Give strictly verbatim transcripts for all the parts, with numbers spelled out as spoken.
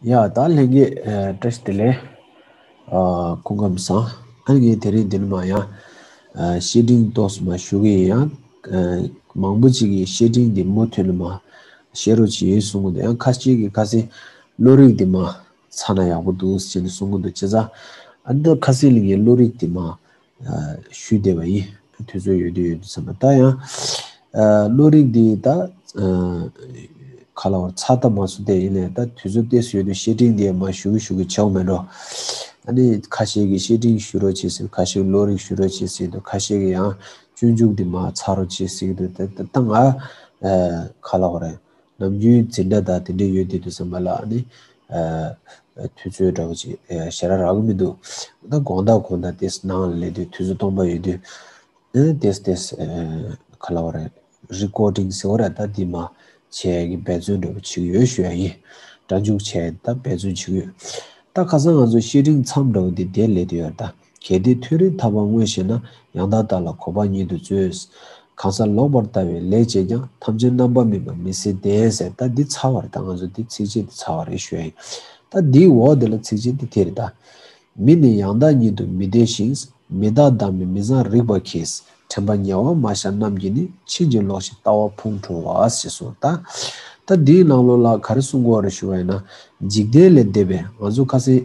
ཡ་ད་ལྷན་རྒྱས་བཀྲ་ཤིས་བདེ་ལེགས། སྐུ་ཁམས་བཟང་། ཨ་ངས་དེ་རིང་འདི་ནས་མར་ཡང་བཤེས་སྤྲིང་ཏོག་ཙམ་མར་ཞུ་གི་ཡིན། ཡང་མང་པོ་ཅིག་གིས་བཤེས་སྤྲིང་འདི་མུ་མཐུད་ནས་མར་བཤད་རོགས་བྱེད་ཡིན་གསུང་གི་འདུག་ཡང་ཁ་ཤས་ཀྱིས་ཁ་སང་བློ་རིག་འདི་མར་ཚར་ན་ཡག་པོ་འདུག་ཟེར་ནས་གསུང་གི་འདུག་བྱས་ཙང་ཨ་འདི་ཁ་སང་ལ་ངས་བློ་རིག་འདི་མར་ཞུས་བསྡད་པ་ཡིན། དུས་ཚོད་ཡོད་དུས་ཡོད་དུས་ཙམ་པ་ད་ཡང་བློ་རིག་འདི་ད་ག་ལ་བར་ཚར་ད་མ་སོང་དེ་ཡིན་ནའི་ད་དུས་ཚོད་ཏོག་ཙམ་ཡོད་དུས་བཤེས་སྤྲིང་འདི་མར་ཞུ་གི་ཞུ་གི་བྱེད་དགོས་མེད་འགྲོ། ཨ་ནི་ཁ་ཤས་ཀྱིས་བཤེས་སྤྲིང་ཞུ་རོགས་བྱེད་ཟེར། ཁ་ཤས་ཀྱིས་བློ་རིག་ཞུ་རོགས་བྱེད་ཟེར་འདུག་ཁ་ཤས་ཀྱིས་ཡང་སྤྱོད་འཇུག་འདི་མར་ཚར་རོགས་བྱེད་ཟེར་གི་འདུག་ད་ད་ང་ག་ལ་བར་ནམ་རྒྱུན་འཛིན་གྲྭ་དང་དེ་འདྲ་ཡོད་དུས་དུས་ཙམ་པ་ལ་ཨ་ནི་དུས་ཚོད་འདྲ་བོ་ཅིག་ཞེ་དྲག་རག་གི་མི་འདུག་ད་དགོང་དག་དགོང་དག་ཏོག་ཙམ་ནང་ལ་སླེབས་དུས་དུས་ཚོད་སྟོང་པ་ཡོད་དུས་ཨ་ནི་ཏོག་ཙམ་ཏོག་ཙམ་ག་ལ་བར་རེ་ཀོར་ཌིང་ཟེར་བ་རེད། ད་འདི་མར་བྱེད་ཡས་ཀྱི་འབད་བརྩོན་འདྲ་བོ་བྱེད་ཀྱི་ཡོད་ཞུ་ཡ་ཡིན། སྒྲ་འཇུག་བྱེད་ཡས་ད་འབད་བརྩོན་བྱེད་ཀྱི་ཡོད། ད་ཁ་སང་ང་ཚོ་བཤེས་སྤྲིང་མཚམས་འདྲ་བོ་འདི་དེ་སླེབས་དུས་ཡོད་རེད་ད། གལ་ཏེ་ཐོད་རིག་ཐར་པ་དངོས་ཤེས་ན། ཡང་དག་བདག་ལ་གོ་འཕང་ཉིད་དུ་སྩོལ། གང་ཟག་ལོག་པར་ལྟ་བའི་ལས་བྱས་ཀྱང་། ཐམས་ཅད་རྣམ་པར་སྨིན་པ་མི་ཟད་ལྡན་ཟེར། ད་འདི་ཚར་བ་རེད། ད་ང་ཚོ་འདི་ཚིགས་བཅད་འདི་ཚར་བ་རེད་ཞུ་ཡ་ཡིན། ད་འདིའི་འོག་འདི་ལ་ཚིགས་བཅད་འདི་དེ་རེད་ད། མི་ནི་ཡང་དག་ཉིད་དུ་མི་བདེ་ཞིང་། མི་རྟག་བདག་མེད་མི་གཙང་རིག་པ་གིས། དྲན་པ་ཉེ་བར་མ་བཞག་རྣམས་ཀྱིས་ནི། ཕྱིན་ཅི་ལོག་བཞིན་ལྟ་བ་ཕུང་འགྲོ་བ་ཞེས་གསུངས། ད་ད་འདིའི་ནང་ལོགས་ལ་ག་རེ་གསུང་གི་ཡོད་རེད་ཞུ་བ་ཡིན་ན། འཇིག་རྟེན་ལས་འདས་པའི་ང་ཚོ་ཁ་སང་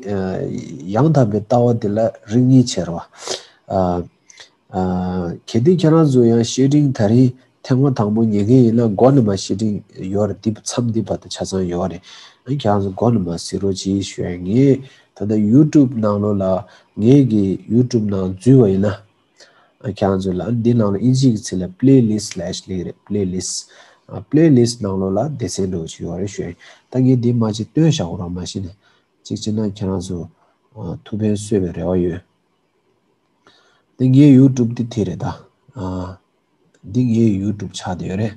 ཡང་དག་པའི་ལྟ་བ་འདི་ལ་རིགས་གཉིས་ཕྱེ་རེད་བ། གལ་ཏེ་ཁྱེད་རང་ཚོ་ཡང་བཤེས་སྤྲིང་ད་རིང་ཐེངས་མ་དང་པོ་ཉན་མཁན་ཡིན་ན་མགོ་ནས་མར་བཤེས་སྤྲིང་ཡོད་རེད། འདི་མཚམས་འདི་བར་དུ་ཆ་ཚང་ཡོད་རེད། ཨ་ཁྱེད་རང་ཚོ་མགོ་ནས་མར་གཟིགས་རོགས་གྱིས་ཞུ་ཡ་ཡིན། ད་ལྟ་ཡུ་ཊུབ་ནང་ལོགས་ལ་ངེད་ཀྱི་ཡུ་ཊུབ་ནང་འཛུལ་བ་ཡིན་ན། ཨ་ཁྱེད་རང་ཚོ་ལ་འདི་ནང་ལ་ཨིན་ཇིའི་ཚིག་ལ་པི་ལེ་ལིསི་ལབ་ཡས་ལབ་ཀྱི་རེད། པི་ལེ་ལིསི། ཨ་པི་ལེ་ལིསི་ནང་ལོགས་ལ་སྡེ་ཚན་འདྲ་བོ་ཅིག་ཡོད་རེད་ཞུ་ཡ་ཡིན། ད་ངས་འདི་མར་ཅིག་སྟོན་བཞག་གོ་ར། མ་གཞི་ནས་གཅིག་བྱས་ན་ཁྱེད་རང་ཚོ་ཨ་ཐུགས་ཕན་གསོས་པའི་རེ་བ་ཡོད། འདི་ངའི་ཡུ་ཊུབ་འདི་དེ་རེད་ད། ཨ། འདི་ངའི་ཡུ་ཊུབ་ཆགས་བསྡད་ཡོད་རེད།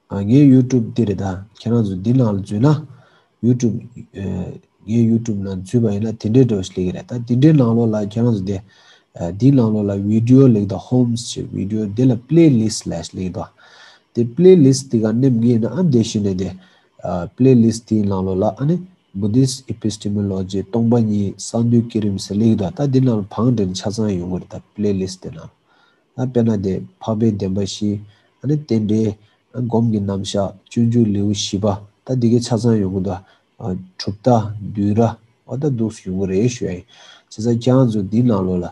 ཨ་ངའི་ཡུ་ཊུབ་འདི་རེད་ད། ཁྱེད་རང་ཚོ་འདི་ནང་ལ་འཛུལ་ན། ཡུ་ཊུབ། ཨ་ངའི་ཡུ་ཊུབ་ནང་འཛུལ་བ་ཡིན་ན་དེ་འདྲའི་འདྲ་བོ་ཞིག་སླེབས་ཀྱི་རེད་ད། དེ་འདྲའི་ནང་ལོགས་ལ་ཁྱེད་རང་ཚོ་འདི། ཨ་འདིའི་ནང་ལོགས་ལ་བི་ཌི་ཡོ་ལབ་ཀྱི་འདུག་ཧོམ་ཟེར་བི་ཌི་ཡོ་འདི་ལ་པི་ལེ་ལིསི་ལབ་ཡས་ལབ་ཀྱི་འདུག་དེ་པི་ལེ་ལིསི་འདི་ག་ནེམ་ངེས་ན་ཨ་འདི་ཤི་ནས་དེ། ཨ་པི་ལེ་ལིསི་འདིའི་ནང་ལོགས་ལ་ཨ་ནི། Buddhist Epistemology སྟོང་པ་ཉིད་གསང་འདུས་བསྐྱེད་རིམ་ཟེར་ལབ་ཀྱི་འདུག་ད་འདི་ནང་ལ་བང་སྒྲིག་ནས་ཆ་ཚང་ཡོང་གི་རེད་ད། པི་ལེ་ལིསི་དེ་ནང་། ད་དཔེར་ན་དེ་འཕགས་པའི་བདེན་པ་བཞི། ཨ་ནི་རྟེན་འབྲེལ། ཨ་སྒོམ་གྱི་རྣམ་གཞག་སྤྱོད་འཇུག་ལེའུ་བཞི་པ། ད་འདི་གའི་ཆ་ཚང་ཡོང་གི་འདུག་ཨ་གྲུབ་མཐའ་བསྡུས་ར། འོ་ད་འདུག་སེ་ཡོང་གི་རེད་ཞུ་ཡ་ཡིན། བྱས་ཙང་ཁྱེད་རང་ཚོ་འདི་ནང་ལོགས་ལ།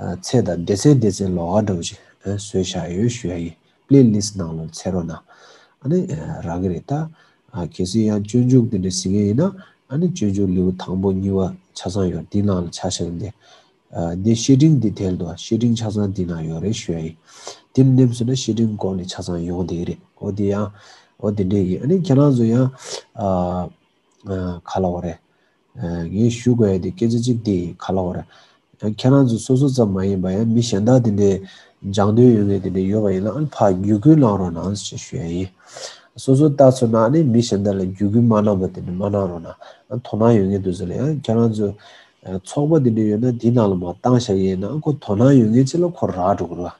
ཨ་ཚད་དང་སྡེ་ཚན་སྡེ་ཚན་ལོགས་ཀ་འདྲ་བོ་ཞིག་ཨ་བཟོས་བཞག་ཡོད་ཞུ་ཡ་ཡིན། པི་ལེ་ལིསི་ནང་ལོགས་འཚོལ་རོགས་གནང་། ཨ་ནི་རག་གི་རེད་ད། ཨ་གལ་སྲིད་ཡང་སྤྱོད་འཇུག་དེ་འདྲ་གཟིགས་མཁན་ཡིན་ན། ཨ་ནི་སྤྱོད་འཇུག་ལེའུ་དང་པོ་གཉིས་པ་ཆ་ཚང་ཡོད་འདི་ནང་ལ་ཆ་བཞག་འདི། ཨ་འདི་བཤེས་སྤྲིང་འདི་ཐལ་དུ་བཤེས་སྤྲིང་ཆ་ཚང་འདི་ནང་ཡོད་རེད་ཞུ་ཡ་ཡིན། འདི་ནེམ་སོང་ན་བཤེས་སྤྲིང་སྐོར་ནས་ཆ་ཚང་ཡོང་བསྡད་ཀྱི་རེད། འོ་འདི་ཡང་། འོ་འདི་འདྲས་ཡིན། ཨ་ནི་ཁྱེད་རང་ཚོ་ཡང་། ཨ་ཨ་ག་ལབ་དགོས་རེད། ཨ་ངས་ཞུ་དགོས་ཡ་དེ་སྐད་ཆ་གཅིག་དེ་ཡིན། ག་ལབ་དགོས་རེད། ཨ་ཁྱེད་རང་ཚོ་སོ་སོ་ཙམ་མ་ཡིན་པ་ཡང་མི་གཞན་དག་དེ་འདྲའི་སྦྱང་འདོད་ཡོད་མཁན་དེ་འདྲ་ཡོད་པ་ཡིན་ན་ཨ་ནི་ཕར་བརྒྱུད་སྐུལ་གནང་རོགས་གནང་ཞེས་ཞུ་ཡ་ཡིན། སོ་སོ་ལྟ་ཚོད་ན་ཨ་ནི་མི་གཞན་དག་ལ་བརྒྱུད་སྐུལ་མ་གནང་པ་དེ་འདྲ་མ་གནང་རོགས་གནང་། ཨ་དོ་སྣང་ཡོད་མཁན་དེ་ཚོ་ལ་ཡང་ཁྱེད་རང་ཚོ་ཨ་ཚོགས་པ་དེ་འདྲ་ཡོད་ན་དེ་ནང་ལ་མར་བཏང་བཞག་གི་ཡིན་ན་ཨ་ཁོ་དོ་སྣང་ཡོད་མཁན་ཅིག་ལ་ཁོ་རག་འགྲོ་གི་རེད་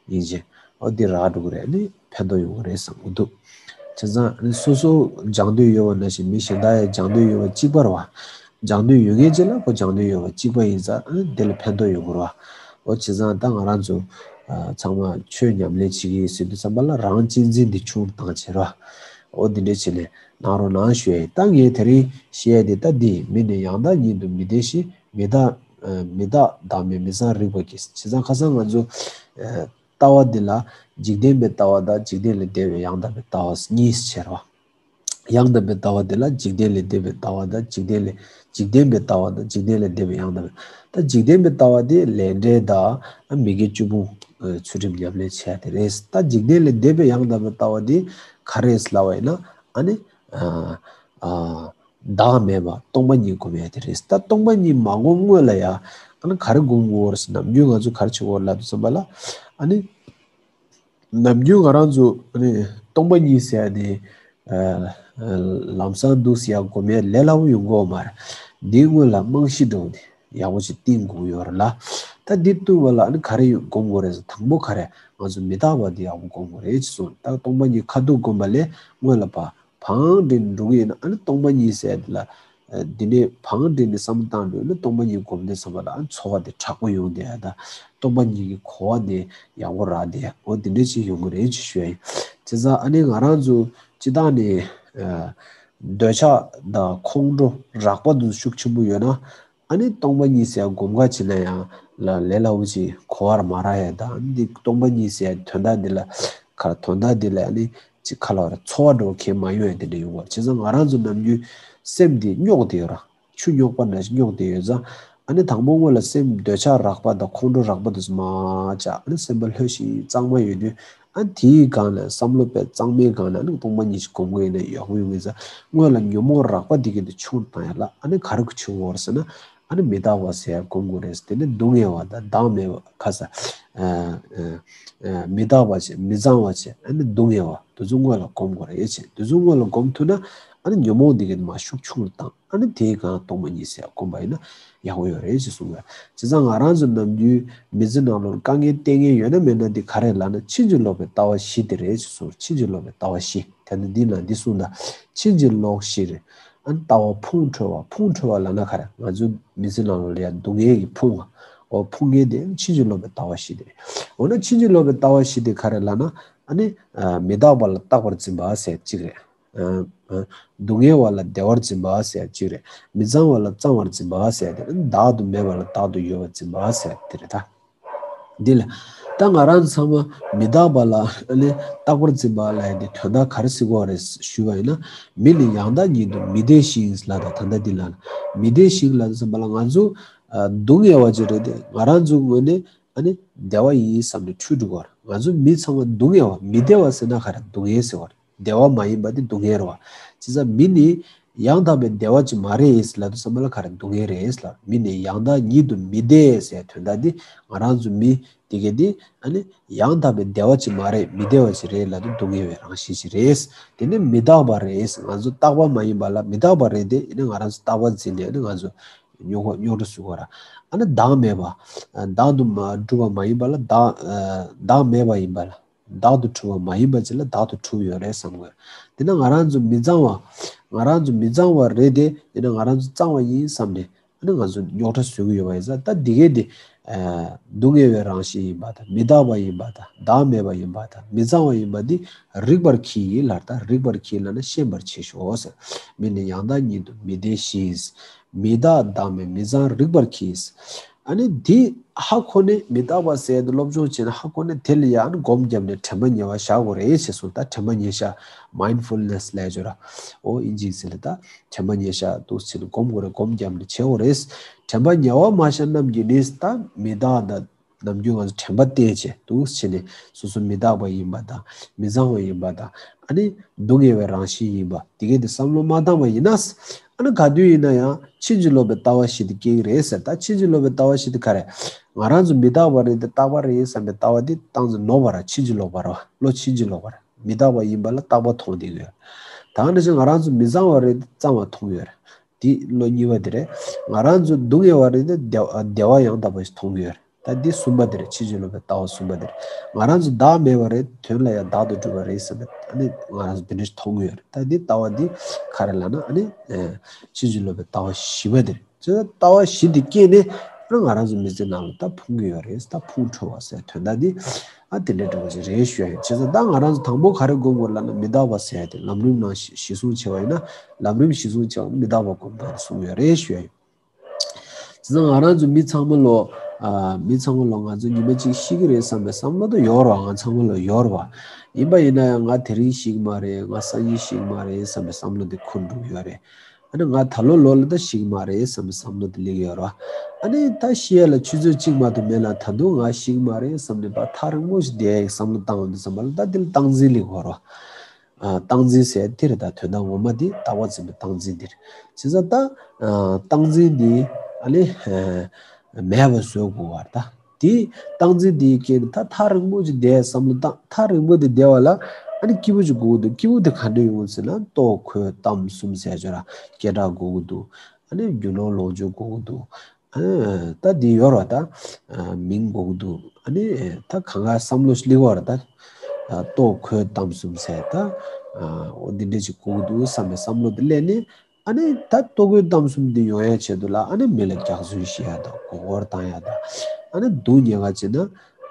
བ། ཡིན་ཅེ། ཨོ་འདི་རག་འགྲོ་གི་རེད། ཨ་ནི་ཕན་ཐོགས་ཡོང་གི་རེད་བསམ་གི་འདུག་བྱས་ཙང་ཨ་ནི་སོ་སོ་སྦྱང་འདོད་ཡོད་པ་ནང་བཞིན་མི་གཞན་དག་ཡང་སྦྱང་འདོད་ཡོད་པ་གཅིག་པ་རེད་བ། སྦྱང་འདོད་ཡོད་མཁན་ཅིག་ལ་ཁོ་སྦྱང་འདོད་ཡོད་པ་གཅིག་པ་ཡིན་ཙང་ཨ་ནི་དེ་ལ་ཕན་ཐོགས་ཡོང་གི་རེད་བ། ཨོ་བྱས་ཙང་ད་ང་རང་ཚོ་ཨ་ཚང་མ་ཆོས་ཉམས་ལེན་བྱེད་ཀྱི་ཡིན་ཟེར་དུས་ཙམ་པ་ལ་རང་གཅེས་འཛིན་འདི་ཆུང་བཏང་བྱས་རེད་བ། ཨོ་འདི་འདྲས་བྱས་ནས་གནང་རོགས་གནང་ཞུ་ཡ་ཡིན། ད་ངས་དེ་རིང་བཤད་ཡ་དེ་ད་འདི་ཡིན། མི་ནི་ཡང་དག་ཉིད་དུ་མི་བདེ་ཞིང་། མི་རྟག་ཨ་མི་རྟག་བདག་མེད་མི་གཙང་རིག་པ་གིས། བྱས་ཙང་ཁ་སང་ང་ཚོ་ཨ་ལྟ་བ་འདི་ལ་འཇིག་རྟེན་པའི་ལྟ་བ་དང་འཇིག་རྟེན་ལས་འདས་པའི་ཡང་དག་པའི་ལྟ་བ་གཉིས་སུ་ཕྱེ་རེད་བ། ཡང་དག་པའི་ལྟ་བ་འདི་ལ་འཇིག་རྟེན་ལས་འདས་པའི་ལྟ་བ་དང་འཇིག་རྟེན་ལས་འཇིག་རྟེན་པའི་ལྟ་བ་དང་འཇིག་རྟེན་ལས་འདས་པའི་ཡང་དག་པའི། ད་འཇིག་རྟེན་པའི་ལྟ་བ་འདི་ལས་འབྲས་དང་ཨ་མི་དགེ་བཅུ་སྤོང་ཨ་ཚུལ་ཁྲིམས་ཉམས་ལེན་བྱས་དེ་རེད། ད་འཇིག་རྟེན་ལས་འདས་པའི་ཡང་དག་པའི་ལྟ་བ་འདི་ག་རེ་རེད་ལབ་པ་ཡིན་ན་ཨ་ནི་ཨ་ཨ། བདག་མེད་པ་སྟོང་པ་ཉིད་སྒོམ་ཡ་དེ་རེད། ད་སྟོང་པ་ཉིད་མ་སྒོམ་སྔོན་ལ་ཡ་ཨ་ནི་ག་རེ་སྒོམ་དགོས་རེད་ཟེར། ནམ་རྒྱུན་ང་ཚོ་ག་རེ་བྱེད་དགོས་རེད་ལབ་དུས་ཙམ་པ་ལ་ཨ་ནི་ནམ་རྒྱུན་ང་རང་ཚོ་ཨ་ནི་སྟོང་པ་ཉིད་ཟེར་ཡ་དེ་ཨ་ཨ་ལམ་སང་འདུག་སེ་ཡ་སྒོམ་ཡ་ལས་སླ་པོ་ཡོང་གི་ཡོད་མ་རེད། འདིའི་སྔོན་ལ་རྨང་གཞི་འདྲ་བོ་དེ་ཡག་པོ་ཞིག་བཏིང་དགོས་ཡོད་རེད་ལ། ད་འདི་བཏུལ་བ་ལ་ཨ་ནི་ག་རེ་ཡོད་སྒོམ་དགོས་རེད་ཟེར། དང་པོ་ག་རེ་ང་ཚོ་མི་རྟག་པ་འདི་ཡག་པོ་སྒོམ་དགོས་རེད་ཅེས་གསུངས། ད་སྟོང་པ་ཉིད་ཁ་ཐུག་སྒོམ་པ་ལས་སྔོན་ལ་ཕར། བང་འགྲིག་འགྲོ་གི་ཡིན་ན། ཨ་ནི་སྟོང་པ་ཉིད་ཟེར་དེ་ལ། འདི་ནས་བང་འགྲིག་ནས་བསམ་བློ་བཏང་འགྲོ་ན། སྟོང་པ་ཉིད་སྒོམ་དུས་ཙམ་པ་ལ་ཨ་ནི་ཚོར་བ་དེ་དྲག་པོ་ཡོང་དེ་ཡ། ད་སྟོང་པ་ཉིད་ཀྱི་གོ་བ་དེ་ཡག་པོ་རག་དེ། འོ་དེ་འདྲ་ཅིག་ཡོང་གི་རེད་ཅེས་ཞུ་ཡ་ཡིན། བྱས་ཙང་ཨ་ནི་ང་རང་ཚོ་སྤྱིར་བཏང་ནས་འདོད་ཆགས་དང་ཁོང་ཁྲོ་རགས་པ་དེ་ཤུགས་ཆེན་པོ་ཡོད་ན། ཨ་ནི་སྟོང་པ་ཉིད་ཟེར་སྒོམ་ག་བྱེད་ན་ཡང་ལ་ལས་སླ་བོ་ཅིག་གོ་བར་མ་རག་ཡ། ད་ཨ་ནི་འདི་སྟོང་པ་ཉིད་ཟེར་དོན་དག་འདི་ལ་ཁ་དོན་དག་འདི་ལ་ཨ་ནི་ཅིག་ཁ་ལ་བར་ཚོར་བ་འགྲོ་མཁན་མ་ཡོང་ཡ་དེ་འདྲ་ཡོང་བར། བྱས་ཙང་ང་རང་ཚོ་ནམ་རྒྱུན་སེམས་འདི་རྙོག་དེ་ཡོད་ར། ཆུ་རྙོག་པ་ནང་བཞིན་རྙོག་དེ་ཡོད་ཙང་། ཨ་ནི་དང་པོ་སྔོན་ལ་སེམས་འདོད་ཆགས་རགས་པ་དང་ཁོང་ཁྲོ་རགས་པ་དེ་ཚོ་མར་བཅག་ཨ་ནི་སེམས་པ་ལྷོད་ཤིང་གཙང་མ་ཡོད་དུས། ཨ་ནི་དེའི་སྒང་ལ་བསམ་བློ་དཔེ་གཙང་མའི་སྒང་ལ་ཨ་ནི་སྟོང་པ་ཉིད་ཅིག་སྒོམ་གྱི་ཡིན་ན་ཡག་པོ་ཡོང་གི་ཡིན་ཙང་། སྔོན་ལ་ཉོན་མོངས་རགས་པ་དེ་གི་དེ་ཆུང་བཏང་ཡ་ལ། ཨ་ནི་ག་རེ་གི་ཆུང་བོར་ཟེར་ན། ཨ་ནི་མི་རྟག་པ་ཟེར་ཡ་སྒོམ་དགོས་རེད། དེ་ནི་སྡུག་བསྔལ་བ་དང་བདག་མེད་པ། ཁ་ས་ཨ་ཨ་ཨ་མི་རྟག་པ་བྱས། མི་གཙང་བ་བྱས། ཨ་ནི་སྡུག་བསྔལ་བ་དེ་ཚོ་སྔོན་ལ་སྒོམ་དགོས་རེད་ཅེས། དེ་ཚོ་སྔོན་ལ་སྒོམ་ཐུབ་ན། ཨ་ནི་ཉོན་མོངས་འདི་གི་མར་ཤུགས་ཆུང་རུ་བཏང་། ཨ་ནི་དེའི་སྒང་སྟོང་པ་ཉིད་ཟེར་སྒོམ་པ་ཡིན་ན་ཡག་པོ་ཡོད་རེད་ཅེས་གསུངས་པས། བྱས་ཙང་ང་རང་ཚོ་ནམ་རྒྱུན་མི་ཚེ་ནང་ལོགས་དཀའ་ངལ་སྟེར་མཁན་ཡོད་ན་མེད་ན་འདི་ག་རེ་ལབ་ན། ཕྱིན་ཅི་ལོག་པའི་ལྟ་བ་བཞི་དེ་རེད་ཅེས་གསུངས། ཕྱིན་ཅི་ལོག་པའི་ལྟ་བ་བཞི། ད་ནི་འདི་ན་འདི་གསུངས་ད། ཕྱིན་ཅི་ལོག་བཞི་རེད། ཨ་ནི་ལྟ་བ་ཕུང་ཁྲོལ་བ། ཕུང་ཁྲོལ་བ་ལབ་ན་ག་རེ། ང་ཚོའི་མི་ཚེ་ནང་ལོགས་ལ་ཡ་སྡུག་བསྔལ་གྱི་ཕུང་བ། འོ་ཕུང་མཁན་དེ་ཕྱིན་ཅི་ལོག་པའི་ལྟ་བ་བཞི་དེ་རེད། འོ་ན་ཕྱིན་ཅི་ལོག་པའི་ལྟ་བ་བཞི་དེ་ག་རེ་ལབ་ན། ཨ་ནི་ཨ་མི་རྟག་པ་ལ་རྟག་པར་འཛིན་པ་ཟེར་གཅིག་རེད། ཨ་ཨ་སྡུག་བསྔལ་བ་ལ་བདེ་བར་འཛིན་པ་ཟེར་གཅིག་རེད། མི་གཙང་བ་ལ་གཙང་བར་འཛིན་པ་ཟེར་དེ། བདག་ཏུ་མེད་པ་ལ་བདག་ཏུ་ཡོད་པར་འཛིན་པ་ཟེར་དེ་རེད་ད། འདི་ལ་ད་ང་རང་ཚང་མ་མི་རྟག་པ་ལ་ཨ་ནི་རྟག་པར་འཛིན་པ་ལབ་ཡ་དེ་དོན་དག་ག་རེ་ཟེར་དགོས་རེད་ཞུས་པ་ཡིན་ན། མི་ནི་ཡང་དག་ཉིད་དུ་མི་བདེ་ཞིང་ལབ་ད། ད་ལྟ་འདི་ལ་མི་བདེ་ཞིང་ལབ་ཙམ་པ་ལ་ང་ཚོ་ཨ་སྡུག་བསྔལ་བ་ཅིག་རེད་དེ། ང་རང་ཚོའི་ངོས་ནས་ཨ་ནི་བདེ་བ་ཡིན་བསམ་ནས་འཁྲུལ་འགྲོ་གི་རེད། ང་ཚོ་མི་ཚང་མ་སྡུག་བསྔལ་བ། མི་བདེ་བ་ཟེར་ན་ག་རེ། སྡུག་བསྔལ་ཟེར་བ་རེད། བདེ་བ་མ་ཡིན་པ་དེ་སྡུག་བསྔལ་རེད་བ། བྱས་ཙང་མི་ནི་ཡང་དག་པའི་བདེ་བ་ཅིག་མ་རེད་ལབ་དུས་ཙམ་པ་ལ་ག་རེ། སྡུག་བསྔལ་རེད་ལབ། མི་ནི་ཡང་དག་ཉིད་དུ་མི་བདེ་ཟེར་དོན་དག་འདི་ང་རང་ཚོ་མི་དེ་གས་འདི་ཨ་ནི་ཡང་དག་པའི་བདེ་བ་ཅིག་མ་རེད། མི་བདེ་བ་ཅིག་རེད་ལབ་དུས་སྡུག་བསྔལ་བའི་རང་བཞིན་ཅིག་རེད། དེ་ནི་མི་རྟག་པ་རེད། ང་ཚོ་རྟག་པ་མ་ཡིན་པ་ལ་མི་རྟག་པ་རེད་དེ། ཡིན་ན་ང་རང་ཚོ་རྟག་པ་འཛིན་ནས་ཨ་ནི་ང་ཚོ་རྙོག་རྙོག་དྲ་བཟོ་གི་རེད། ཨ་ནི་བདག་མེད་པ། བདག་ཏུ་མ་གྲུབ་པ་མ་ཡིན་པ་ལ་བདག་བདག་མེད་པ་ཡིན་པ་ལ། བདག་ཏུ་གྲུབ་པ་མ་ཡིན་པ་ཅིག་ལ་བདག་ཏུ་གྲུབ་ཡོད་རེད་བསམ་དགོས། དེ་ན་ང་རང་ཚོ་མི་གཙང་བ། ང་རང་ཚོ་མི་གཙང་བ་རེད་དེ། ཡིན་ན་ང་རང་ཚོ་གཙང་བ་ཡིན་བསམ་ནས་ཨ་ནི་ང་ཚོ་རྙོག་དྲ་བཟོ་གི་ཡོད་པ་ཡིན་ཙང་། ད་འདི་གས་དེ་ཨ་སྡུག་བསྔལ་བའི་རང་བཞིན་ཡིན་པ་དང་། མི་རྟག་པ་ཡིན་པ་དང་། བདག་མེད་པ་ཡིན་པ་དང་། མི་གཙང་བ་ཡིན་པ་འདི་རིག་པར་གྱིས་ལབ་ད། རིག་པར་གྱིས་ལབ་ན་ཤེས་པར་བྱེད་ཤོག་ཟེར། མི་ནི་ཡང་དག་ཉིད་དུ་མི་བདེ་ཞིང་། མི་རྟག་བདག་མེད་མི་གཙང་རིག་པར་གྱིས། ཨ་ནི་འདི་ཧ་གོ་ནས་མི་རྟག་པ་ཟེར་དེ་སློབ་སྦྱོང་བྱས་ནས་ཧ་གོ་ནས་དེ་ལ་ཡང་སྒོམ་བརྒྱབ་ནས་དྲན་པ་ཉེ་བར་བཞག་དགོས་རེད་ཅེས་གསུངས། ད་དྲན་པ་ཉེ་བཞག་མའིན་ཌ་ཕུལ་ནེ་སི་ལབ་ཡོད་ར། འོ་དབྱིན་ཇིའི་ཚིག་ལ་ད་དྲན་པ་ཉེ་བཞག་འདུག་སེ་བྱས་ནས་སྒོམ་དགོས་རེད། སྒོམ་བརྒྱབ་ནས་བྱེད་དགོས་རེད། དྲན་པ་ཉེ་བར་མ་བཞག་རྣམས་ཀྱིས་ནི། ད་མི་རྟག་དང་ནམ་རྒྱུན་ང་ཚོ་དྲན་པ་བསྟེན་བྱས་འདུག་སེ་བྱས་ནས་སོ་སོ་མི་རྟག་པ་ཡིན་པ་དང་། མི་གཙང་བ་ཡིན་པ་དང་། ཨ་ནི་སྡུག་བསྔལ་བའི་རང་བཞིན་ཡིན་པ་དེ་གས་དེ་བསམ་བློ་མ་བཏང་བ་ཡིན་ན། ཨ་ནི་ག་དུས་ཡིན་ན་ཡང་ཕྱིན་ཅི་ལོག་པའི་ལྟ་བ་ཞིག་དེ་སྐྱེ་གི་རེད་ཟེར། ད་ཕྱིན་ཅི་ལོག་པའི་ལྟ་བ་ཞིག་དེ་ག་རེ། ང་རང་ཚོ་མི་རྟག་པ་རེད་དེ་རྟག་པ་རེད་བསམ་པའི་ལྟ་བ་དེ་སྟངས་འཛིན་ནོར་བ་ར། ཕྱིན་ཅི་ལོག་པ་ར་བ། བློ་ཕྱིན་ཅི་ལོག་པ་ར། མི་རྟག་པ་ཡིན་པ་ལ་རྟག་པ་མཐོང་བསྡད་ཀྱི་ཡོད། ད་ནང་བཞིན་ང་རང་ཚོ་མི་གཙང་བ་རེད་དེ་གཙང་བ་མཐོང་གི་ཡོད་རེད། དེ་བློ་གཉིས་པ་དེ་རེད། ང་རང་ཚོ་སྡུག་བསྔལ་བ་རེད་དེ་བདེ་བ་བདེ་བ་ཡང་དག་པ་ཞིག་མཐོང་གི་ཡོད་རེད། ད་འདི་གསུམ་པ་དེ་རེད། ཕྱིན་ཅི་ལོག་པའི་ལྟ་བ་གསུམ་པ་དེ་རེད། ང་རང་ཚོ་བདག་མེད་པ་རེད། དོན་ལ་ཡང་བདག་ཏུ་གྲུབ་པ་རེད་བསམ་པའི་ཨ་ནི་ང་རང་ཚོ་དེ་འདྲ་ཞིག་མཐོང་གི་ཡོད་རེད། ད་འདི་ལྟ་བ་འདི་ག་རེ་ལབ་ན་ཨ་ནི་ཨེ་ཕྱིན་ཅི་ལོག་པའི་ལྟ་བ་བཞི་པ་དེ་རེད། ཅེས་ལྟ་བ་བཞི་འདི་སྐྱེས་ནས་ཨ་ནི་ང་རང་ཚོ་མི་ཚེ་ནང་ལ་ད་ཕུང་གི་ཡོད་རེད། ད་ཕུང་ཁྲོལ་བ་ཟེར་དོན་དག་འདི་ཨ་དེ་འདྲ་འདྲ་བོ་ཅིག་རེད་ཞུ་ཡ་ཡིན། བྱས་ཙང་ད་ང་རང་ཚོ་དང་པོ་ག་རེ་སྒོམ་དགོས་ལབ་ན་མི་རྟག་པ་ཟེར་ཡ་དེ་ལམ་རིམ་ནང་གཞི་གཞི་བཟུང་བྱས་པ་ཡིན་ན། ལམ་རིམ་གཞི་བཟུང་བྱས་པ་ཡིན་ན་མི་རྟག་པ་སྒོམ་དགོས་རེད་གསུངས་ཡོད་རེད་ཞུ་ཡ་ཡིན། བྱས་ཙང་ང་རང་ཚོ་མི་ཚང་མ་ལོ། ཨ་མི་ཚང་མ་ལོ་ང་ཚོ་ཉི་མ་གཅིག་ཤི་གི་རེད་བསམ་པའི་བསམ་བློ་དེ་ཡོད་རེད་བ། ང་ཚང་མ་ལོ་ཡོད་རེད་བ། ཡིན་པ་ཡིན་ན་ཡང་ང་དེ་རིང་ཤི་གི་མ་རེད། ང་སང་ཉིན་ཤི་གི་མ་རེད་བསམ་པའི་བསམ་བློ་དེ་འཁོར་འགྲོ་གི་ཡོད་རེད། ཨ་ནི་ང་ད་ལོ་ལོ་ལ་ད་ཤི་གི་མ་རེད་བསམ་པའི་བསམ་བློ་དེ་སླེབས་ཀྱི་ཡོད་རེད་བ། ཨ་ནི་ད་ཤི་ཡ་ལ་ཆུ་ཚོད་གཅིག་མ་གཏོགས་མེད་ལ། ད་དུང་ང་ཤི་གི་མ་རེད་བསམ་ནས་ཕར་ཐག་རིང་མོ་ཞིག་བསྡད་ཡ་ཡི་བསམ་བློ་བཏང་ཡོང་དུས་ཙམ་པ་ལ་ད་དེ་ལ་སྟངས་འཛིན་སླེབས་ཀྱི་ཡོད་རེད་བ། ཨ་སྟངས་འཛིན་ཟེར་དེ་རེད། ད་དོན་དག་ངོ་མ་དེ་རྟག་པ་འཛིན་པའི་སྟངས་འཛིན་དེ་རེད། བྱས་ཙང་ད་ཨ་སྟངས་འཛིན་དེ་ཨ་ནི་ཨ་མེད་པ་བཟོ་དགོས་པ་རེད། ད་དེ་སྟངས་འཛིན་དེའི་རྐྱེན་ནས་ད་ཐག་རིང་པོ་ཅིག་བསྡད་བསམ་བློ་བཏང་། ཐག་རིང་པོ་དེ་བསྡད་པ་ལ་ཨ་ནི་སྐྱིད་པོ་ཅིག་དགོས་ཀྱི་འདུག་སྐྱིད་པོ་དེ་ག་འདྲ་ཡོང་ཟེར་ན། ལྟོ་གོས་གཏམ་གསུམ་ཟེར་ཅིག་ཡོད་ར། སྐད་གྲགས་དགོས་ཀྱི་འདུག་ཨ་ནི་རྒྱུ་ནོར་ལོངས་སྤྱོད་དགོས་ཀྱི་འདུག་ཨ་ད་འདི་ཡོད་ར། ད་ཨ་མིང་དགོས་ཀྱི་འདུག་ཨ་ནི་ད་གང་ག་བསམ་བློ་སླེབས་པ་ར། ད་ཨ་ལྟོ་གོས་གཏམ་གསུམ་ཟེར། ད་ འོ་འདི་འདྲ་ཅིག་དགོས་ཀྱི་འདུག་བསམ་པའི་བསམ་བློ་དེ་སླེབས་ནས། ཨ་ནི་ད་ལྟོ་གོས་གཏམ་གསུམ་འདི་ཡོང་ཡ་ཆེད་དུ་ལ། ཨ་ནི་མི་ལ་རྒྱག་རྩོད་བྱེད་ཡ་དང་མགོ་སྐོར་བཏང་ཡ་དང་། ཨ་ནི་སྡུག་ཉེས་ག་ཅེ་ན།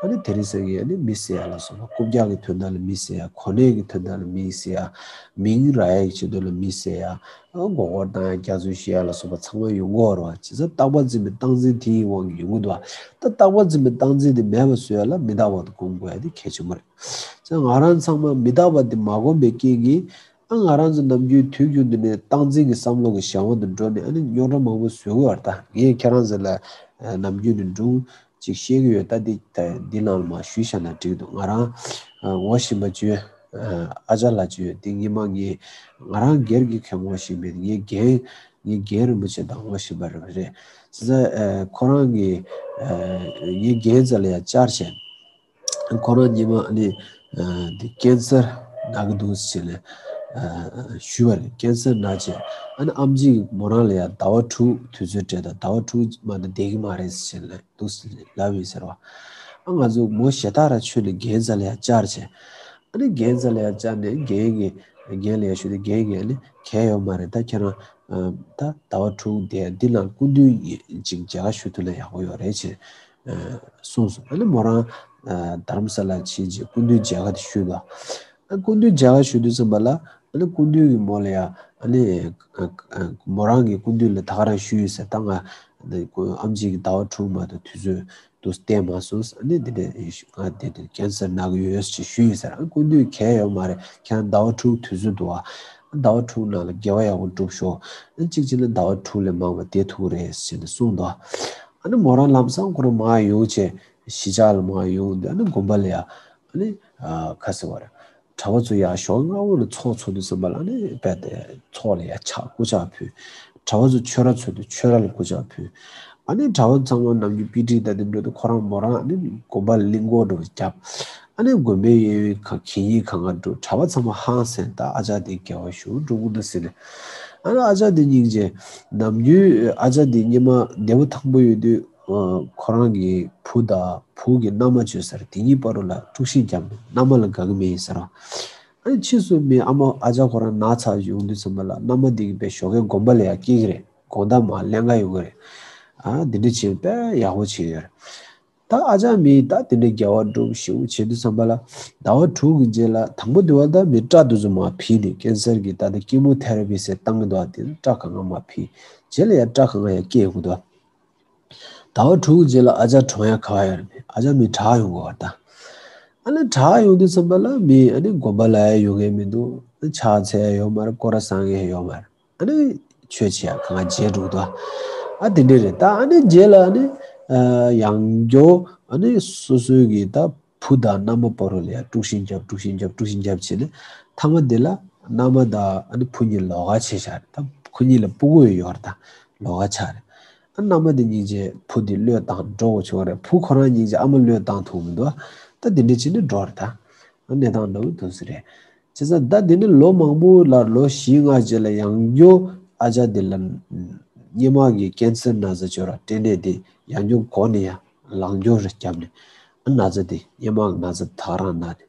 ཨ་ནི་དེ་རིང་སང་གི་ཨ་ནི་མི་ཟེར་ཡ་ལ་སོགས་པ། རྐུབ་བཀྱག་གི་དོན་དག་ལ་མི་ཟེར་ཡ། གོ་གནས་ཀྱི་དོན་དག་ལ་མི་ཟེར་ཡ། མིང་རག་ཡ་གི་ཆེད་དུ་ལ་མི་ཟེར་ཡ། ཨ་མགོ་སྐོར་བཏང་ཡ། རྒྱག་རྩོད་བྱེད་ཡ་ལ་སོགས་པ་ཚང་མ་ཡོང་གི་ཡོད་རེད་བ། བྱས་ཙང་རྟག་པ་འཛིན་པའི་རྟག་འཛིན་དེའི་དབང་གིས་ཡོང་གི་འདུག་བ། ད་རྟག་པ་འཛིན་པའི་རྟག་འཛིན་དེ་མེད་པ་བཟོ་ཡ་ལ་མི་རྟག་པ་དེ་སྒོམ་དགོས་ཡ་དེ་གལ་ཆེན་པོ་རེད། བྱས་ཙང་ང་རང་ཚང་མ་མི་རྟག་པ་དེ་མ་སྒོམ་པའི་རྐྱེན་གྱིས། ཨ་ང་རང་ཚོ་ནམ་རྒྱུན་དུས་རྒྱུན་དུ་ནས་རྟག་འཛིན་གྱི་བསམ་བློ་གི་ཞེན་པ་དུ་འགྲོ་ནས། ཨ་ནི་རྙོག་དྲ་མང་པོ་བཟོ་གི་ཡོད་རེད། ད་ངས་ཁྱེད་རང་ཚོ་ལ་ཨ་ནམ་རྒྱུན་ནས་སྒྲུང་ཅིག་བཤད་གི་ཡོད། ད་འདི་ད་འདི་ནང་ལ་མར་ཞུས་བཞག་ན་འགྲིག་འདུག་ང་རང་ཨ་ངོ་ཤེས་པ་ཅིག་ཡོད། ཨ་ཨ་ཅག་ལགས་ཅིག་ཡོད། འདི་སྔོན་མ་ངས་ང་རང་སྒེར་གྱི་ཁ་ངོ་ཤེས་མེད། ངའི་རྒན་ངའི་རྒན་རིན་པོ་ཆེ་དང་ངོ་ཤེས་པ་རེད་པ་རེད། བྱས་ཙང་ཨ་ཁོ་རང་གིས་ཨ་ངའི་རྒན་རྩ་ལ་ཡ་བཅར་བྱས། ཁོ་རང་སྔོན་མ་ཨ་ནི་ཨ་འདི་ཀན་སར་ན་གི་འདུག་ཟེར་ནས་ཨ་ཞུས་པ་རེད། ཀན་སར་ན་བྱས། ཨ་ནི་ཨམ་ཆི་གིས་མོ་རང་ལ་ཡ་ཟླ་བ་དྲུག་དུས་ཚོད་སྤྲད་དང་། ཟླ་བ་དྲུག་མ་གཏོགས་བསྡད་ཀྱི་མ་རེད་ཟེར་ནས་འདུག་ཟེར་ནས་ལབ་ཡིན་ཟེར་བ། ཨ་ང་ཚོ་མོ་ཞེ་ཐག་ར་ཆོད་ནས་རྒན་རྩ་ལ་ཡ་བཅར་བྱས། ཨ་ནི་རྒན་རྩ་ལ་ཡ་བཅར་ནས་རྒན་གྱིས་རྒན་ལ་ཡ་ཞུས་ཏེ། རྒན་གྱིས་ཨ་ནི་གལ་ཡོད་མ་རེད། ད་ཁྱེད་རང་ཨ་ད་ཟླ་བ་དྲུག་དེ་འདི་ནང་སྐུ་མདུན་ཅིག་མཇལ་ཁ་ཞུ་ཐུབ་ན་ཡག་པོ་ཡོད་རེད་ཅེས་ཨ་གསུངས་སོང་། ཨ་ནི་མོ་རང་ཨ་དྷ་རམ་ས་ལ་ཕྱིན་རྗེས་སྐུ་མདུན་མཇལ་ཁ་དེ་ཞུས་པ། ཨ་སྐུ་མདུན་མཇལ་ཁ་ཞུ་དུས་ཙམ་པ་ལ། ཨ་ནི་སྐུ་མདུན་གྱིས་མོ་ལ་ཡ་ཨ་ནི་ཨ་ཨ་མོ་རང་གིས་སྐུ་མདུན་ལ་ད་ག་རང་ཞུས་ཡོད་ཟེར། ད་ང་ཨ་ནི་ཨམ་ཆི་གིས་ཟླ་བ་དྲུག་མ་གཏོགས་དུས་ཚོད་དུ་བསྟན་མ་སོང་། ཨ་ནི་འདི་འདྲ་ང་འདི་འདྲ་ཀན་སར་ན་གི་ཡོད་ཅེས་ཞུས་ཡིན་ཟེར། ཨ་སྐུ་མདུན་གལ་ཡོད་མ་རེད། ཁྱེད་རང་ཟླ་བ་དྲུག་དུས་ཚོད་འདུག་ཨ། ཟླ་བ་དྲུག་ནང་ལ་དགེ་བ་ཡག་པོ་སྒྲུབ་ཤོག་ཨ་གཅིག་བྱས་ན་ཟླ་བ་དྲུག་ལས་མང་བ་བསྡད་ཐུབ་ཀྱི་རེད་ཟེར་ནས་གསུངས་འདུག་ཨ་ནི་མོ་རང་ལམ་སང་ཁོ་རང་མར་ཡོང་བྱས་གཞིས་ཆགས་ལ་མར་ཡོང་དུས། ཨ་ནི་དགོན་པ་ལ་ཡ་ཨ་ནི་ཨ་ག་ཟེར་བ་རེད། གྲྭ་པ་ཚོ་ཡར་ཞོགས་སྔ་པོ་ནས་ཚོགས་འཚོགས་དུས་ཙམ་པ་ལ། ཨ་ནི་རྦད་དེ་ཚོགས་ལ་ཡ་ཕྱག་སྐུ་ཕྱག་ཕུལ། གྲྭ་པ་ཚོ་ཆོས་ར་འཚོགས་དུས་ཆོས་ར་ལ་སྐུ་ཕྱག་ཕུལ། ཨ་ནི་གྲྭ་པ་ཚང་མ་ནམ་རྒྱུན་དཔེ་ཁྲིད་དང་དེ་འགྲོ་དུས་ཁོ་རང་མོ་རང་ཨ་ནི་དགོན་པ་ལ་གླིང་སྐོར་འགྲོ་རྒྱབ། ཨ་ནི་དགོན་པའི་གཡས་གཡོན་ག་གད་སྙིགས་གང་ག་འགྲོ། གྲྭ་པ་ཚང་མ་ཧང་སངས། ད་ཨ་ཅག་དེ་དགེ་བ་ཞེ་པོ་སྒྲུབ་ཀྱི་འདུག་ཟེར་ནས། ཨ་ནི་ཨ་ཅག་དེ་སྙིང་རྗེ། ནམ་རྒྱུན་ཨ་ཅག་དེ་སྔོན་མ་འདས་པོ་ཐང་པོ་ཡོད་དུས། ཨ་ཁོ་རང་གི་བུ་དང་བུ་གི་མནའ་མ་བྱོས་ཟེར། དེ་གཉིས་བར་དུ་ལ་དཀྲུག་ཤིང་བརྒྱབ་ནས་མནའ་མ་ལ་དགའ་གི་མེད་ཟེར་བ། ཨ་ནི་ཕྱིས་སུ་མི་ཨ་མ་ཨ་ཅག་ཁོ་རང་ན་ཚ་ཡོང་དུས་ཙམ་པ་ལ། མནའ་མ་དེ་གིས་དཔེ་ཞོགས་ཀས་དགོན་པ་ལ་ཡ་སྐྱེལ་གི་རེད། དགོང་དག་མར་ལེན་ག་ཡོང་གི་རེད། ཨ་འདི་འདྲ་བྱས་དཔེ་ཡག་པོ་བྱས་ཡོད་རེད། ད་ཨ་ཅག་མིས་ད་དེ་འདྲའི་དགེ་བ་སྒྲུབ་ཞེ་པོ་བྱེད་དུས་ཙམ་པ་ལ། ཟླ་བ་དྲུག་གི་རྗེས་ལ་དང་པོ་དེ་བ་ད་མི་སྐྲ་དེ་ཚོ་མར་ཕུད་ནས། ཀན་སར་གྱི་ད་ལྟ་ཀི་མོ་ཐེ་ར་པི་ཟེར་བཏང་གི་འདུག་ཨ། དེ་སྐྲ་གང་ག་མར་ཕུད། རྗེས་ལ་ཡ་སྐྲ་གང་ག་ཡ་སྐྱེ་ཡོང་གི་འདུག་ཨ། ཟླ་བ་དྲུག་རྗེས་ལ་ཨ་ཅག་གྲོངས་ཡ་ག་བ་ཡོད་རེད། ཨ་ཅག་མི་དྲག་ཡོང་གི་བ་ད། ཨ་ནི་དྲག་ཡོང་དུས་ཙམ་པ་ལ་མི་ཨ་ནི་དགོན་པ་ལ་ཡ་ཡོང་མཁན་མི་འདུག་ཕྱག་འཚལ་ཡ་ཡོད་མ་རེད། སྐོར་ར་བཟང་ཡ་ཡོད་མ་རེད། ཨ་ནི་ཆོས་བྱེད་ཡ་གང་བརྗེད་འགྲོ་གི་འདུག་ཨ་དེ་འདྲ་རེད། ད་ཨ་ནི་རྗེས་ལ་ཨ་ནི་ཡང་བསྐྱར་ཨ་ནི་སོ་སོའི་གི་ད་བུ་དང་མནའ་མ་བར་དུ་ལ་ཡ་དཀྲུག་ཤིང་བརྒྱབ། དཀྲུག་ཤིང་བརྒྱབ། དཀྲུག་ཤིང་བརྒྱབ་བྱས་ནས། མཐའ་མ་དེ་ལ་མནའ་མ་དང་ཨ་ནི་བུ་གཉིས་ལོགས་ཀ་བྱས་བཞག་རེད། ད་ཁོ་གཉིས་ལ་སྤུ་གུ་ཡོད་རེད། ད་ལོགས་ཀ་ཆགས་རེད། ཨ་མནའ་མ་དེ་སྙིང་རྗེ། བུ་དེ་བློས་བཏང་འགྲོ་དགོས་བྱུང་བ་རེད། བུ་ཁོ་རང་སྙིང་རྗེ། ཨ་མ་བློས་བཏང་ཐུབ་མི་འདུག་ད་དེ་འདྲ་བྱས་ནས་འགྲོ་རེད། ད་གནས་སྟངས་འདྲ་བོ་འདུག་སེ་རེད། བྱས་ཙང་ད་དེ་ནས་ལོ་མང་པོ་ལ། ལོ་བཞི་ལྔ་རྗེས་ལ་ཡང་བསྐྱར་ཨ་ཅག་དེ་ལ་སྔོན་མ་གི་ཀན་སར་ན་ཚ་བྱོས་ར་སྐྲན་ནད་དེ་ཡང་བསྐྱར་འགོ་ནས་ཡང་ལངས་སྐྱོར་རེ་བརྒྱབ་ནས། ཨ་ན་ཚ་དེ་སྔོན་མ་གི་ན་ཚ་ད་ག་རང་ན་ནས།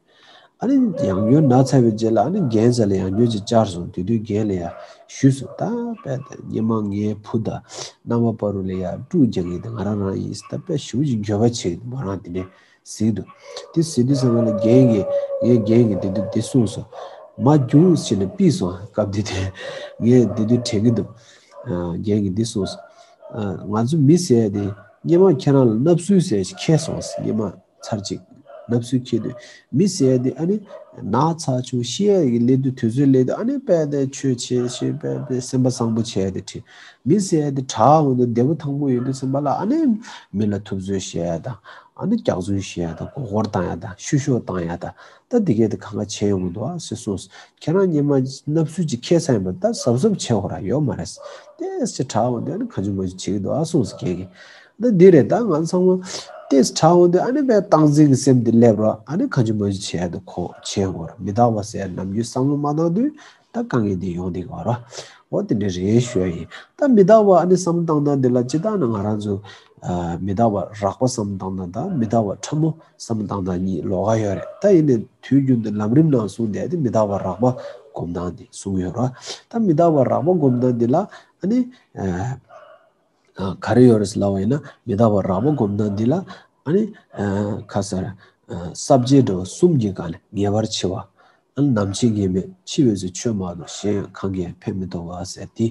ཨ་ནི་ཡང་བསྐྱར་ན་ཚར་བའི་རྗེས་ལ་ཨ་ནི་རྒན་རྩ་ལ་ཡང་བསྐྱར་ཅིག་བཅར་སོང་། དེ་དུས་རྒན་ལ་ཡང་ཞུས་སོང་། ད་དཔེ་དེ་སྔོན་མ་ངའི་བུ་དང་མནའ་མ་བར་དུ་ལ་ཡ་དཀྲུག་རྒྱག་མཁན་དེ་ང་རང་རང་ཡིན། ད་དཔེ་ཞེ་པོ་ཅིག་འགྱོད་པ་བྱེད་ཀྱི་འདུག་མོ་རང་དེ་ནས་ཟེར་གྱི་འདུག་དེ་ཟེར་དུས་ཙམ་པ་ལ་རྒན་གྱིས། ངའི་རྒན་གྱིས་དེ་དུས་འདི་གསུངས་སོང་། མ་རྒྱུགས་བྱས་ནས་ཕུད་སོང་། སྐབས་དེ་དུས་ངས་དེ་དུས་དྲན་གྱི་འདུག་ཨ་རྒན་གྱིས་འདི་གསུངས་སོང་། ཨ་ང་ཚོ་མི་ཟེར་ཡ་དེ་སྔོན་མ་ཁྱེད་རང་ལ་མནའ་བསུ་ཟེར་ཞིག་ཁེལ་སོང་ཟེར། སྔོན་མ་ཚར་གཅིག་མནའ་བསུ་ཁེལ་དུས། མི་ཟེར་ཡ་དེ་ཨ་ནི་ན་ཚ་བྱུང་ཤི་ཡ་གི་སླེབས་དུས། དུས་ཚོད་སླེབས་དུས་ཨ་ནི་དཔེ་དེ་ཆོས་བྱེད་ཤེས། དཔེ་དེ་སེམས་པ་བཟང་པོ་བྱེད་ཡ་དེ་བྱེད། མི་ཟེར་ཡ་དེ་དྲག་འོང་དུས། བདེ་པོ་ཐང་པོ་ཡོད་དུས་ཙམ་པ་ལ་ཨ་ནི་མི་ལ་ཐུབ་ཚོད་བྱེད་ཡ་དང་། ཨ་ནི་སྐྱག་རྫུན་བཤད་ཡ་དང་། མགོ་སྐོར་བཏང་ཡ་དང་། བཤུ་གཞོག་བཏང་ཡ་དང་། ད་འདི་གས་དེ་གང་ག་བྱས་ཡོང་གི་འདུག་ཨ་ཟེར་གསུངས། ཁྱེད་རང་སྔོན་མ་མནའ་བསུ་ཅིག་ཁེལ་ཚར་ཡིན་པ། ད་གཟབ་གཟབ་བྱེད་དགོས་ར་ཡོད་མ་རེད། ཏོག་ཙམ་དྲག་འོང་དུས་ཨ་ནི་གང་བྱུང་མང་བྱུང་བྱེད་ཀྱི་འདུག་ཨ་གསུངས་སོང་རྒན་གྱིས། ད་འདི་རེད། ད་ང་ཚང་མ་ཏོག་ཙམ་དྲག་འོང་དུས་ཨ་ནི་དཔེ་སྟངས་འཛིན་གྱི་སེམས་དེ་སླེབས་ར། ཨ་ནི་གང་བྱུང་མང་བྱུང་བྱེད་ཡ་དེ་ཁོ་བྱེད་དགོས་ར། མི་རྟག་པ་ཟེར་ནམ་རྒྱུན་བསམ་བློ་མ་བཏང་དུས། ད་དཀའ་ངལ་འདི་ཡོང་བསྡད་ཀྱི་ཡོད་རེད། འོ་དེ་འདྲ་རེད་ཞུ་ཡ་ཡིན། ད་མི་རྟག་པ་ཨ་ནི་བསམ་བློ་བཏང་སྟངས་འདི་ལ་སྤྱིར་བཏང་ནས་ང་རང་ཚོ་ཨ་མི་རྟག་པ་རགས་པ་བསམ་བློ་བཏང་སྟངས་དང་མི་རྟག་པ་ཕྲ་མོ་བསམ་བློ་བཏང་སྟངས་གཉིས་ལོགས་ཀ་ཡོད་རེད། ད་ཡིན་ནའི་དུས་རྒྱུན་དུ་ལམ་རིམ་ནང་གསུངས་བསྡད་དེ་མི་རྟག་པ་རགས་པ་ སྒོམ་སྟངས་འདི་གསུངས་ཡོད་རེད། ད་མི་རྟག་པ་རགས་པ་སྒོམ་སྟངས་འདི་ལ་ཨ་ནི་ཨ་ག་རེ་ཡོད་རེད་ཟེར་ལབ་པ་ཡིན་ན། མི་རྟག་པ་རགས་པ་སྒོམ་སྟངས་འདི་ལ་ཨ་ནི་ཨ་ག་ཟེར། ཨ་ས་བཅད་འདྲ་བ་གསུམ་གྱི་སྒང་ནས་ངེས་པར་འཆི་བ། ཨ་ནི་ནམ་འཆི་ངེས་མེད། འཆི་བའི་ཚེ་ཆོས་མ་གཏོགས་གཞན་གང་གིས་ཕན་མི་ཐོགས་པ་ཟེར་དེ་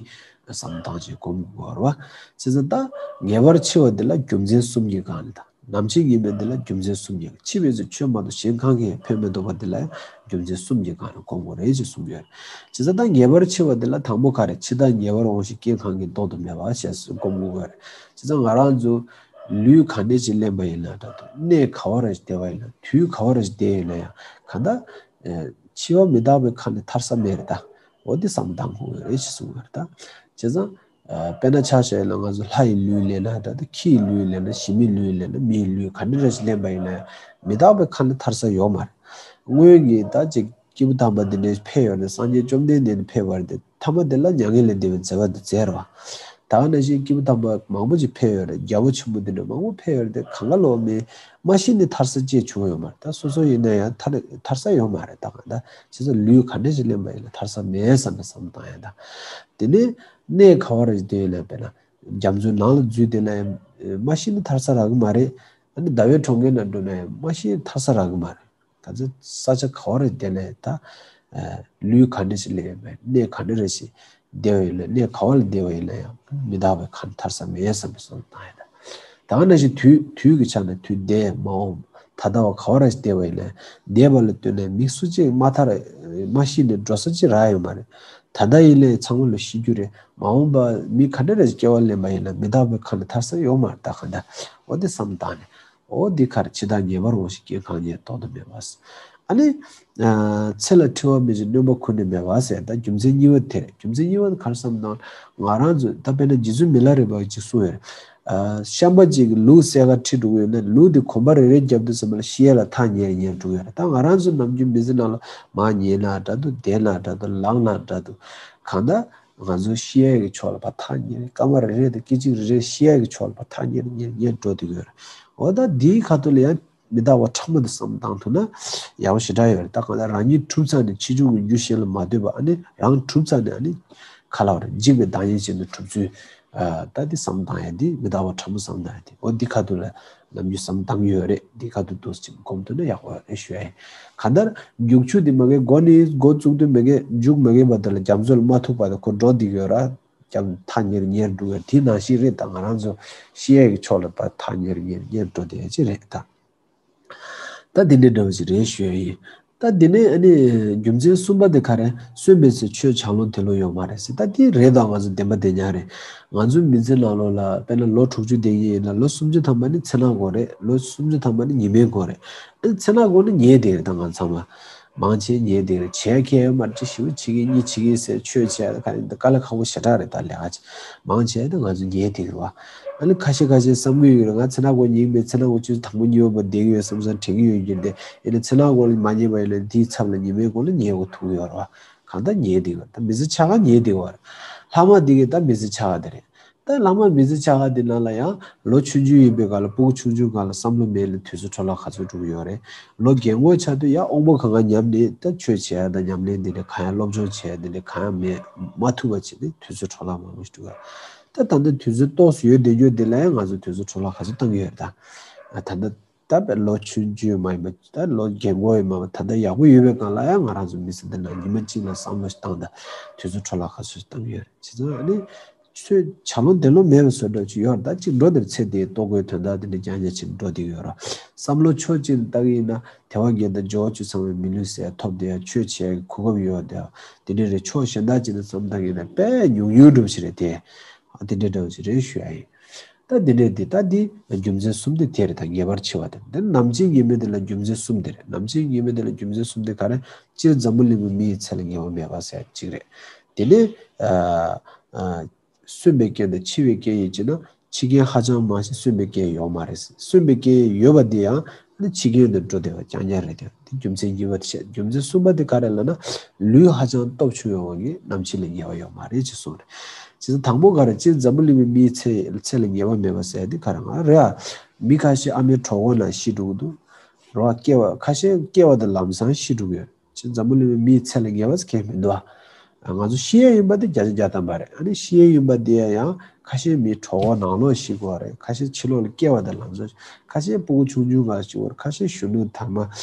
བསམ་སྟངས་ཅིག་སྒོམ་དགོས་རེད་བ། བྱས་ཙང་ད་ངེས་པར་འཆི་བ་འདི་ལ་རྒྱུ་མཚན་གསུམ་གྱི་སྒང་ནས་དང་། ནམ་འཆི་ངེས་མེད་འདི་ལ་རྒྱུ་མཚན་གསུམ་གྱི། འཆི་བའི་ཚེ་ཆོས་མ་གཏོགས་གཞན་གང་གིས་ཕན་མི་ཐོགས་པ་འདི་ལ་ཡང་རྒྱུ་མཚན་གསུམ་གྱི་སྒང་ནས་སྒོམ་དགོས་རེད་ཅེས་གསུངས་ཡོད། བྱས་ཙང་ད་ངེས་པར་འཆི་བ་འདི་ལ་དང་པོ་ག་རེ། འཆི་བདག་ངེས་པར་འོང་ཞིང་རྐྱེན་གང་གིས་བཟློག་ཏུ་མེད་པ་ཞེས་སུ་སྒོམ་དགོས་རེད། བྱས་ཙང་ང་རང་ཚོ་ལུས་ག་འདྲ་ཞིག་ལེན་པ་ཡིན་ན་འདྲ་འདུག་གནས་ག་བ་ར་ཞིག་བསྡད་པ་ཡིན་ན། དུས་ག་བ་ར་ཞིག་བསྡད་ཡིན་ན་ཡང་གང་ལྟར་འཆི་བ་མི་རྟག་པའི་ཁ་ནས་ཐར་ས་མེད་རེད་ད། འོ་འདི་བསམ་བཏང་དགོས་རེད་ཅེས་གསུངས་ཡོད་རེད་ད། བྱས་ཙང་། དཔེར་ན་ཆ་བཞག་ཡིན་ན་ང་ཚོ་ལྷ་ཡི་ལུས་ལེན་ན་འདྲ་འདུག་ཁྱི་ཡི་ལུས་ལེན་ན། ཞི་མིའི་ལུས་ལེན་ན། མི་ཡི་ལུས་ག་འདྲ་རེ་ཞིག་ལེན་པ་ཡིན་ན་ཡང་མི་རྟག་པའི་ཁ་ནས་ཐར་ས་ཡོད་མ་རེད། སྔོན་གྱི་ད་ཅིག་སྐྱེས་བུ་དམ་པ་འདི་འདྲས་ཕེབས་ཡོད་རེད། སངས་རྒྱས་བཅོམ་ལྡན་འདས་འདི་ཕེབས་པ་རེད་དེ། ཐ་མ་དེ་ལ་མྱ་ངན་ལས་འདས་པའི་མཛད་པ་འདི་མཛད་རེད་བ། ད་ག་ནང་བཞིན་སྐྱེས་བུ་དམ་པ་མང་པོ་ཅིག་ཕེབས་ཡོད་རེད། རྒྱལ་པོ་ཆེན་པོ་འདི་འདྲ་མང་པོ་ཕེབས་ཡོད་རེད་དེ། གང་ག་ལོག་མི་མ་ཤི་ནས་ཐར་ས་ཅིག་བྱུང་ཡོད་མ་རེད། ད་སོ་སོ་ཡིན་ན་ཡང་ཐར་ཐར་ས་ཡོད་མ་རེད། ད་གང་ལྟར་བྱས་ཙང་ལུས་ག་འདྲ་ཞིག་ལེན་པ་ཡིན་ན་ཐར་ས་མེད་བསམ་པའི་བསམ་བཏང་ཡ་ད། དེ་ནས་གནས་ག་བ་རེ་ཞིག་བསྡད་ཡོད་ན། དཔེར་ན་རྒྱ་མཚོའི་ནང་ལ་འཛུལ་བསྡད་ན་ཡང་མ་ཤི་ནས་ཐར་ས་རག་གི་མ་རེད། ཨ་ནི་ཟླ་བའི་གྲོང་ཁྱེར་ནང་འགྲོ་ན་ཡང་མ་ཤི་ནས་ཐར་ས་རག་གི་མ་རེད། ག་ཚོད་ས་ཆ་ག་བ་རེ་བསྡད་ནས་ད་ལུས་ག་འདྲ་ཞིག་ལེན་ཡོད་པའི་གནས་ག་འདྲ་རེ་ཞིག་བསྡད་པ་ཡིན་ན། གནས་ག་བ་ལ་བསྡད་པ་ཡིན་ན་ཡང་མི་རྟག་པའི་ཁ་ནས་ཐར་ས་མེད་བསམ་པའི་བསམ་བཏང་ཡ་ད། ད་ག་ནང་བཞིན་དུས་དུས་ཀྱི་ཆ་ནས་དུས་འདས་མ་འོངས་ད་ལྟ་བ་ག་བ་ར་ཞིག་བསྡད་པ་ཡིན་ན། འདས་པ་ལ་ལྟོས་ནས་མི་སུ་གཅིག་མ་ཐར་མ་ཤི་ནས་འགྲོ་ས་ཅིག་རག་ཡོད་མ་རེད། ད་ལྟ་ཡིན་ནའི་ཚང་མ་ལ་ཤི་རྒྱུ་རེད། མ་འོངས་པ་མི་ག་འདྲ་རེ་ཞིག་སྐྱེ་བ་ལེན་པ་ཡིན་ན་མི་རྟག་པའི་ཁ་ནས་ཐར་ས་ཡོད་མ་རེད། ད་ག་འདྲ་འོ་དེ་བསམ་བཏང་ནས། འོ་འདི་ག་རེ། འཆི་བདག་ངེས་པར་འོང་ཞིང་རྐྱེན་གང་གིས་བཟློག་ཏུ་མེད་པ། ཨ་ནི། ཨ་ཚེ་ལ་འཁྲི་བ་མེད་ཅིང་སྣོན་པ་ཁུར་ནས་མེད་པ་ཟེར། ད་རྒྱུ་མཚན་གཉིས་པ་དེ་རེད། རྒྱུ་མཚན་གཉིས་པ་དེ་ག་རེ་བསམ་ན། ང་རང་ཚོ་ད་དཔེར་ན་རྗེ་བཙུན་མི་ལ་རས་པ་ཅིག་གསུངས་ཡོད་རེད། ཨ་ཤམ་པ་ཅིག་གིས་ལུག་བསད་ག་ཁྲིད་འགྲོ་གི་ཡོད་ན། ལུག་དེ་གོམ་པ་རེ་རེ་བརྒྱབ་དུས་ཙམ་པ་ལ་ཤི་ཡས་ལ་ཐག་ཉེ་རུ་ཉེ་རུ་འགྲོ་གི་ཡོད་རེད། ད་ང་རང་ཚོ་ནམ་རྒྱུན་མི་ཚེ་ནང་ལ་མར་ཉལ་ན་འདྲ་འདུག་བསྡད་ན་འདྲ་འདུག་ལངས་ན་འདྲ་འདུག་གང་ལྟར་ང་ཚོ་ཤི་ཡས་ཀྱི་ཕྱོགས་ལ་ཕར་ཐག་ཉེ་རུ། སྐར་མ་རེ་རེ་དང་སྐད་ཅིག་རེ་རེ་ཤི་ཡས་ཀྱི་ཕྱོགས་ལ་ཕར་ཐག་ཉེ་རུ་ཉེ་རུ་ཉེ་རུ་འགྲོ་བསྡད་ཀྱི་ཡོད་རེད། འོ་ད་འདིའི་ཁ་ཐུག་ལ་ཡང་མི་རྟག་པ་ཕྲ་མོ་འདི་བསམ་བཏང་ཐུབ་ན་ཡག་པོ་ཞེ་དྲག་ཡོད་རེད། ད་གང་ལྟར་རང་ཉིད་གྲུབ་ཚར་ནས་ཕྱིས་འབྱུང་གི་རྒྱུ་གཞན་ལ་མ་ལྟོས་པ། ཨ་ནི་རང་གྲུབ་ཚར་ནས་ཨ་ནི་ག་ལབ་རེད། འཇིག་པའི་བདག་ཉིད་ཅན་དུ་གྲུབ་ཚུལ། ཨ་ད་འདི་བསམ་བཏང་ཡ་འདི་མི་རྟག་པ་ཕྲ་མོ་བསམ་བཏང་ཡ་འདི། འོ་འདི་ཁ་ཐུག་ལ་ནམ་རྒྱུན་བསམ་བཏང་གི་ཡོད་རེད། འདི་ཁ་ཐུག་ཏུ་ཅིག་སྒོམ་ཐུབ་ན་ཡག་པོ་རེད་ཞུ་ཡ་ཡིན། གང་ལྟར་རྒྱུག་ཆུ་འདི་མ་གི་མགོ་ནས་མགོ་བཙུགས་དུས་མ་གི་མཇུག་མ་གི་བར་དུ་ལ་རྒྱ་མཚོ་ལ་མ་ཐུག་བར་དུ་ཁོ་འགྲོ་བསྡད་ཀྱི་ཡོད་རེད། རྒྱ་མཚོ་ཐག་ཉེ་རུ་ཉེ་རུ་འགྲོ་གི་ཡོད་རེད། དེ་ནང་བཞིན་རེད། ད་ང་རང་ཚོ་ཤི་ཡས་ཀྱི་ཕྱོགས་ལ་ཕར་ཐག་ཉེ་རུ་ཉེ་རུ་ཉེ་རུ་འགྲོ་བསྡད་ཡ་ཅིག་རེད་ད། ད་འདི་འདྲའི་འདྲ་བོ་ཞིག་རེད་ཞུ་ཡ་ཡིན། ད་འདི་ནས་ཨ་ནི་རྒྱུ་མཚན་གསུམ་པ་དེ་ག་རེ། གསོན་པའི་ཚེ་ཆོས་བྱ་ལོང་དེ་ལོ་ཡོད་མ་རེད་ཟེར། ད་འདི་རེད། ད་ང་ཚོ་བདེན་པ་བདེན་ཉག་རེད། ང་ཚོའི་མི་ཚེ་ནང་ལོགས་ལ་དཔེར་ན་ལོ་དྲུག་ཅུ་བསྡད་ཀྱི་ཡིན་ན་ལོ་སུམ་ཅུ་ཐམ་པ་ནི་མཚན་ནག་དགོས་རེད། ལོ་སུམ་ཅུ་ཐམ་པ་ནི་ཉི་མའི་དགོས་རེད། ཨ་ནི་མཚན་ནག་དགོས་ན་ཉལ་བསྡད་རེད། ད་ང་ཚང་མ་མང་ཆེ་ཉལ་བསྡད་རེད། བྱེད་ཡ་ཁེ་ཡོད་མ་རེད། ཅིག་ཞི་བ་བྱེད་ཀྱི་གཉིད་བྱེད་ཀྱི་ཟེར་ཆོས་བྱེད་ཡ་ད་ག་རེ་ད་དཀའ་ལས་ཁག་པོ་ཞེ་དྲག་རེད། ད་ལས་ཀ་ཅིག་མང་ཆེ་ད་ང་ཚོ་ཉལ་བསྡད་ཀྱི་རེད་བ། ཨ་ནི་ཁ་ཤས་ཁ་ཤས་བསམ་གྱི་ཡོད་རེད། ང་མཚན་ནག་དགོས་ཉལ་གྱི་མེད། མཚན་ནག་དགོས་ཆུ་ཚོད་དང་པོ་གཉིས་པ་བར་བསྡད་ཀྱི་ཡོད་བསམ་བསམ་དྲན་གྱི་ཡོད་རྒྱུ་དེ། ཡིན་ན་མཚན་ནག་དགོས་ལ་མ་ཉལ་བ་ཡིན་ན་དེའི་ཚབ་ལ་ཉི་མའི་དགོས་ལ་ཉལ་དགོས་ཐུག་གི་ཡོད་རེད་བ། གང་ལྟར་ཉལ་བསྡད་ཀྱི་ཡོད་རེད། ད་མི་ཚེ་ཕྱེད་ཀ་ཉལ་བསྡད་ཀྱི་ཡོད་རེད། ལྷག་མ་འདི་གི་ད་མི་ཚེ་ཕྱེད་ཀ་དེ་རེད། ད་ལྷག་མ་མི་ཚེ་ཕྱེད་ཀ་འདི་ནང་ལ་ཡང་ལོ་ཆུང་ཆུང་ཡིན་པའི་སྐབས་ལ་སྤུ་གུ་ཆུང་ཆུང་སྒང་ལ་བསམ་བློ་མེད་ལ་དུས་ཚོད་འཕྲོ་བརླག་ག་ཚོད་འགྲོ་གི་ཡོད་རེད། ལོ་རྒན་གོག་ཆགས་དུས་ཡང་དབང་པོ་གང་ག་ཉམས་ནས་ད་ཆོས་བྱེད་ཡ་དང་ཉམས་ལེན་འདི་འདྲ་གང་ཡང་སློབ་སྦྱོང་བྱེད་ཡ་འདི་འདྲ་གང་ཡང་མེད། མ་ཐུབ་པ་བྱས་ནས་དུས་ཚོད་འཕྲོ་བརླག་མང་པོ་ཞིག་འགྲོ་གི་ཡོད་རེད། ད་ད་ལྟ་དུས་ཚོད་ཏོག་ཙམ་ཡོད་བསྡད་རྒྱུ་འདི་ལ་ཡང་ང་ཚོ་དུས་ཚོད་འཕྲོ་བརླག་ག་ཚོད་བཏང་གི་ཡོད་རེད་ད། ད་ལྟ་ད་བས་ལོ་ཆུང་ཆུང་མ་ཡིན་པ་ད་ལོ་རྒན་གོག་ཡིན་པ་ད་ལྟ་ཡག་པོ་ཡོད་པའི་སྒང་ལ་ཡང་ང་རང་ཚོ་མི་ཚེ་འདི་ནང་ཉི་མ་གཅིག་ལ་བསམ་བློ་ཞིག་བཏང་ད་དུས་ཚོད་འཕྲོ་བརླག་ག་ཚོད་ཞིག་བཏང་གི་ཡོད་རེད། བྱས་ཙང་ཨ་ནི་ཆོས་བྱ་ལོང་དེ་ལོ་མེད་པ་བཟོ་འདྲ་ཅིག་ཡོད་རེད། ད་ཅིག་འགྲོ་དེར་ཚེ་འདིའི་ལྟོ་གོས་དོན་དག་དེ་འདྲ་རྐྱང་རྐྱང་བྱས་ནས་འགྲོ་བསྡད་ཀྱི་ཡོད་རེད། བསམ་བློ་ཕྱོགས་གཅིག་ནས་ལྟ་གི་ཡིན་ན་དལ་བ་བརྒྱད་དང་འབྱོར་བ་བཅུ་ཚང་བའི་མི་ལུས་ཟེར་ཐོབ་བསྡད་ཡ་ཆོས་བྱེད་ཡ་གོ་སྐབས་ཡོད་བསྡད་ཡ་དེ་འདྲ་རེད། ཕྱོགས་གཞན་དག་ཅིག་ནས་བསམ་བཏང་གི་ཡིན་ན་དཔེ་ཉུང་ཉུང་འདྲ་བོ་ཞིག་རེད་དེ། ཨ་དེ་འདྲ་འདྲ་བོ་ཞིག་རེད་ཞུ་ཡ་ཡིན། ད་འདི་འདྲས་འདི་ད་འདི་རྒྱུ་མཚན་གསུམ་དེ་དེ་རེད། ད་ངེས་པར་འཆི་བ་དེ་འདི་ནམ་འཆི་ངེས་མེད་དེ་ལ་རྒྱུ་མཚན་གསུམ་དེ་རེད། ནམ་འཆི་ངེས་མེད་དེ་ལ་རྒྱུ་མཚན་གསུམ་དེ་ག་རེ། སྤྱིར་འཛམ་བུ་གླིང་པའི་མི་ཡི་ཚེ་ལ་ངེས་པ་མེད་པ་ཟེར་གཅིག་རེད། དེ་ནས་ཨ་ཨ་གསོན་པའི་རྐྱེན་དང་འཆི་བའི་རྐྱེན་ཡིན་ཅེ་ན་འཆི་རྐྱེན་ཧ་ཅང་མང་ཞིང་གསོན་པའི་རྐྱེན་ཡོད་མ་རེད། གསོན་པའི་རྐྱེན་ཡོད་པ་འདི་ཡང་ནི་འཆི་རྐྱེན་དུ་འགྲོ་བསྡད་པ་རྐྱང་རྐྱང་རེད་དེ། འདི་རྒྱུ་མཚན་གཉིས་པ་དེ་བཤད། རྒྱུ་མཚན་གསུམ་པ་དེ་ག་རེ་ལབ་ན་ལུས་ཧ་ཅང་སྟོབས་ཆུང་བའི་དབང་གིས་ནམ་འཆི་ལ་ངེས་པ་ཡོད་མ་རེད་ཅེས་གསུངས་རེད། བྱས་ཙང་དང་པོ་ག་རེ། སྤྱིར་འཛམ་བུ་གླིང་པའི་མིའི་ཚེ་ཚེ་ལ་ངེས་པ་མེད་པ་ཟེར་དེ་ག་རེ་ང་རེད་ཨ། མི་ཁ་ཤས་ཨ་མའི་གྲོད་ཁོག་ནང་ཤི་འགྲོ་གི་འདུག་རེད་བ། སྐྱེ་བ་ཁ་ཤས་སྐྱེ་བ་དང་ལམ་སང་ཤི་འགྲོ་གི་ཡོད། འཛམ་བུ་གླིང་མིའི་ཚེ་ལ་ངེས་པ་ཟེར་མཁན་མི་འདུག་ཨ། ང་ཚོ་ཤི་ཡས་ཡིན་པ་དེ་བརྒྱ་ཆ་བརྒྱ་ཐམ་པ་རེད། ཨ་ནི་ཤི་ཡས་ཡིན་པ་དེ་ཡང་ཁ་ཤས་མི་གྲོད་ཁོག་ནང་ལོགས་ཤི་དགོས་རེད། ཁ་ཤས་ཕྱི་ལོགས་ལ་སྐྱེ་བ་དང་ལམ་སང་། ཁ་ཤས་སྤུ་གུ་ཆུང་ཆུང་སྒང་ཤི་དགོས་རེད། ཁ་ཤས་གཞོན་ནུ་དར་མ།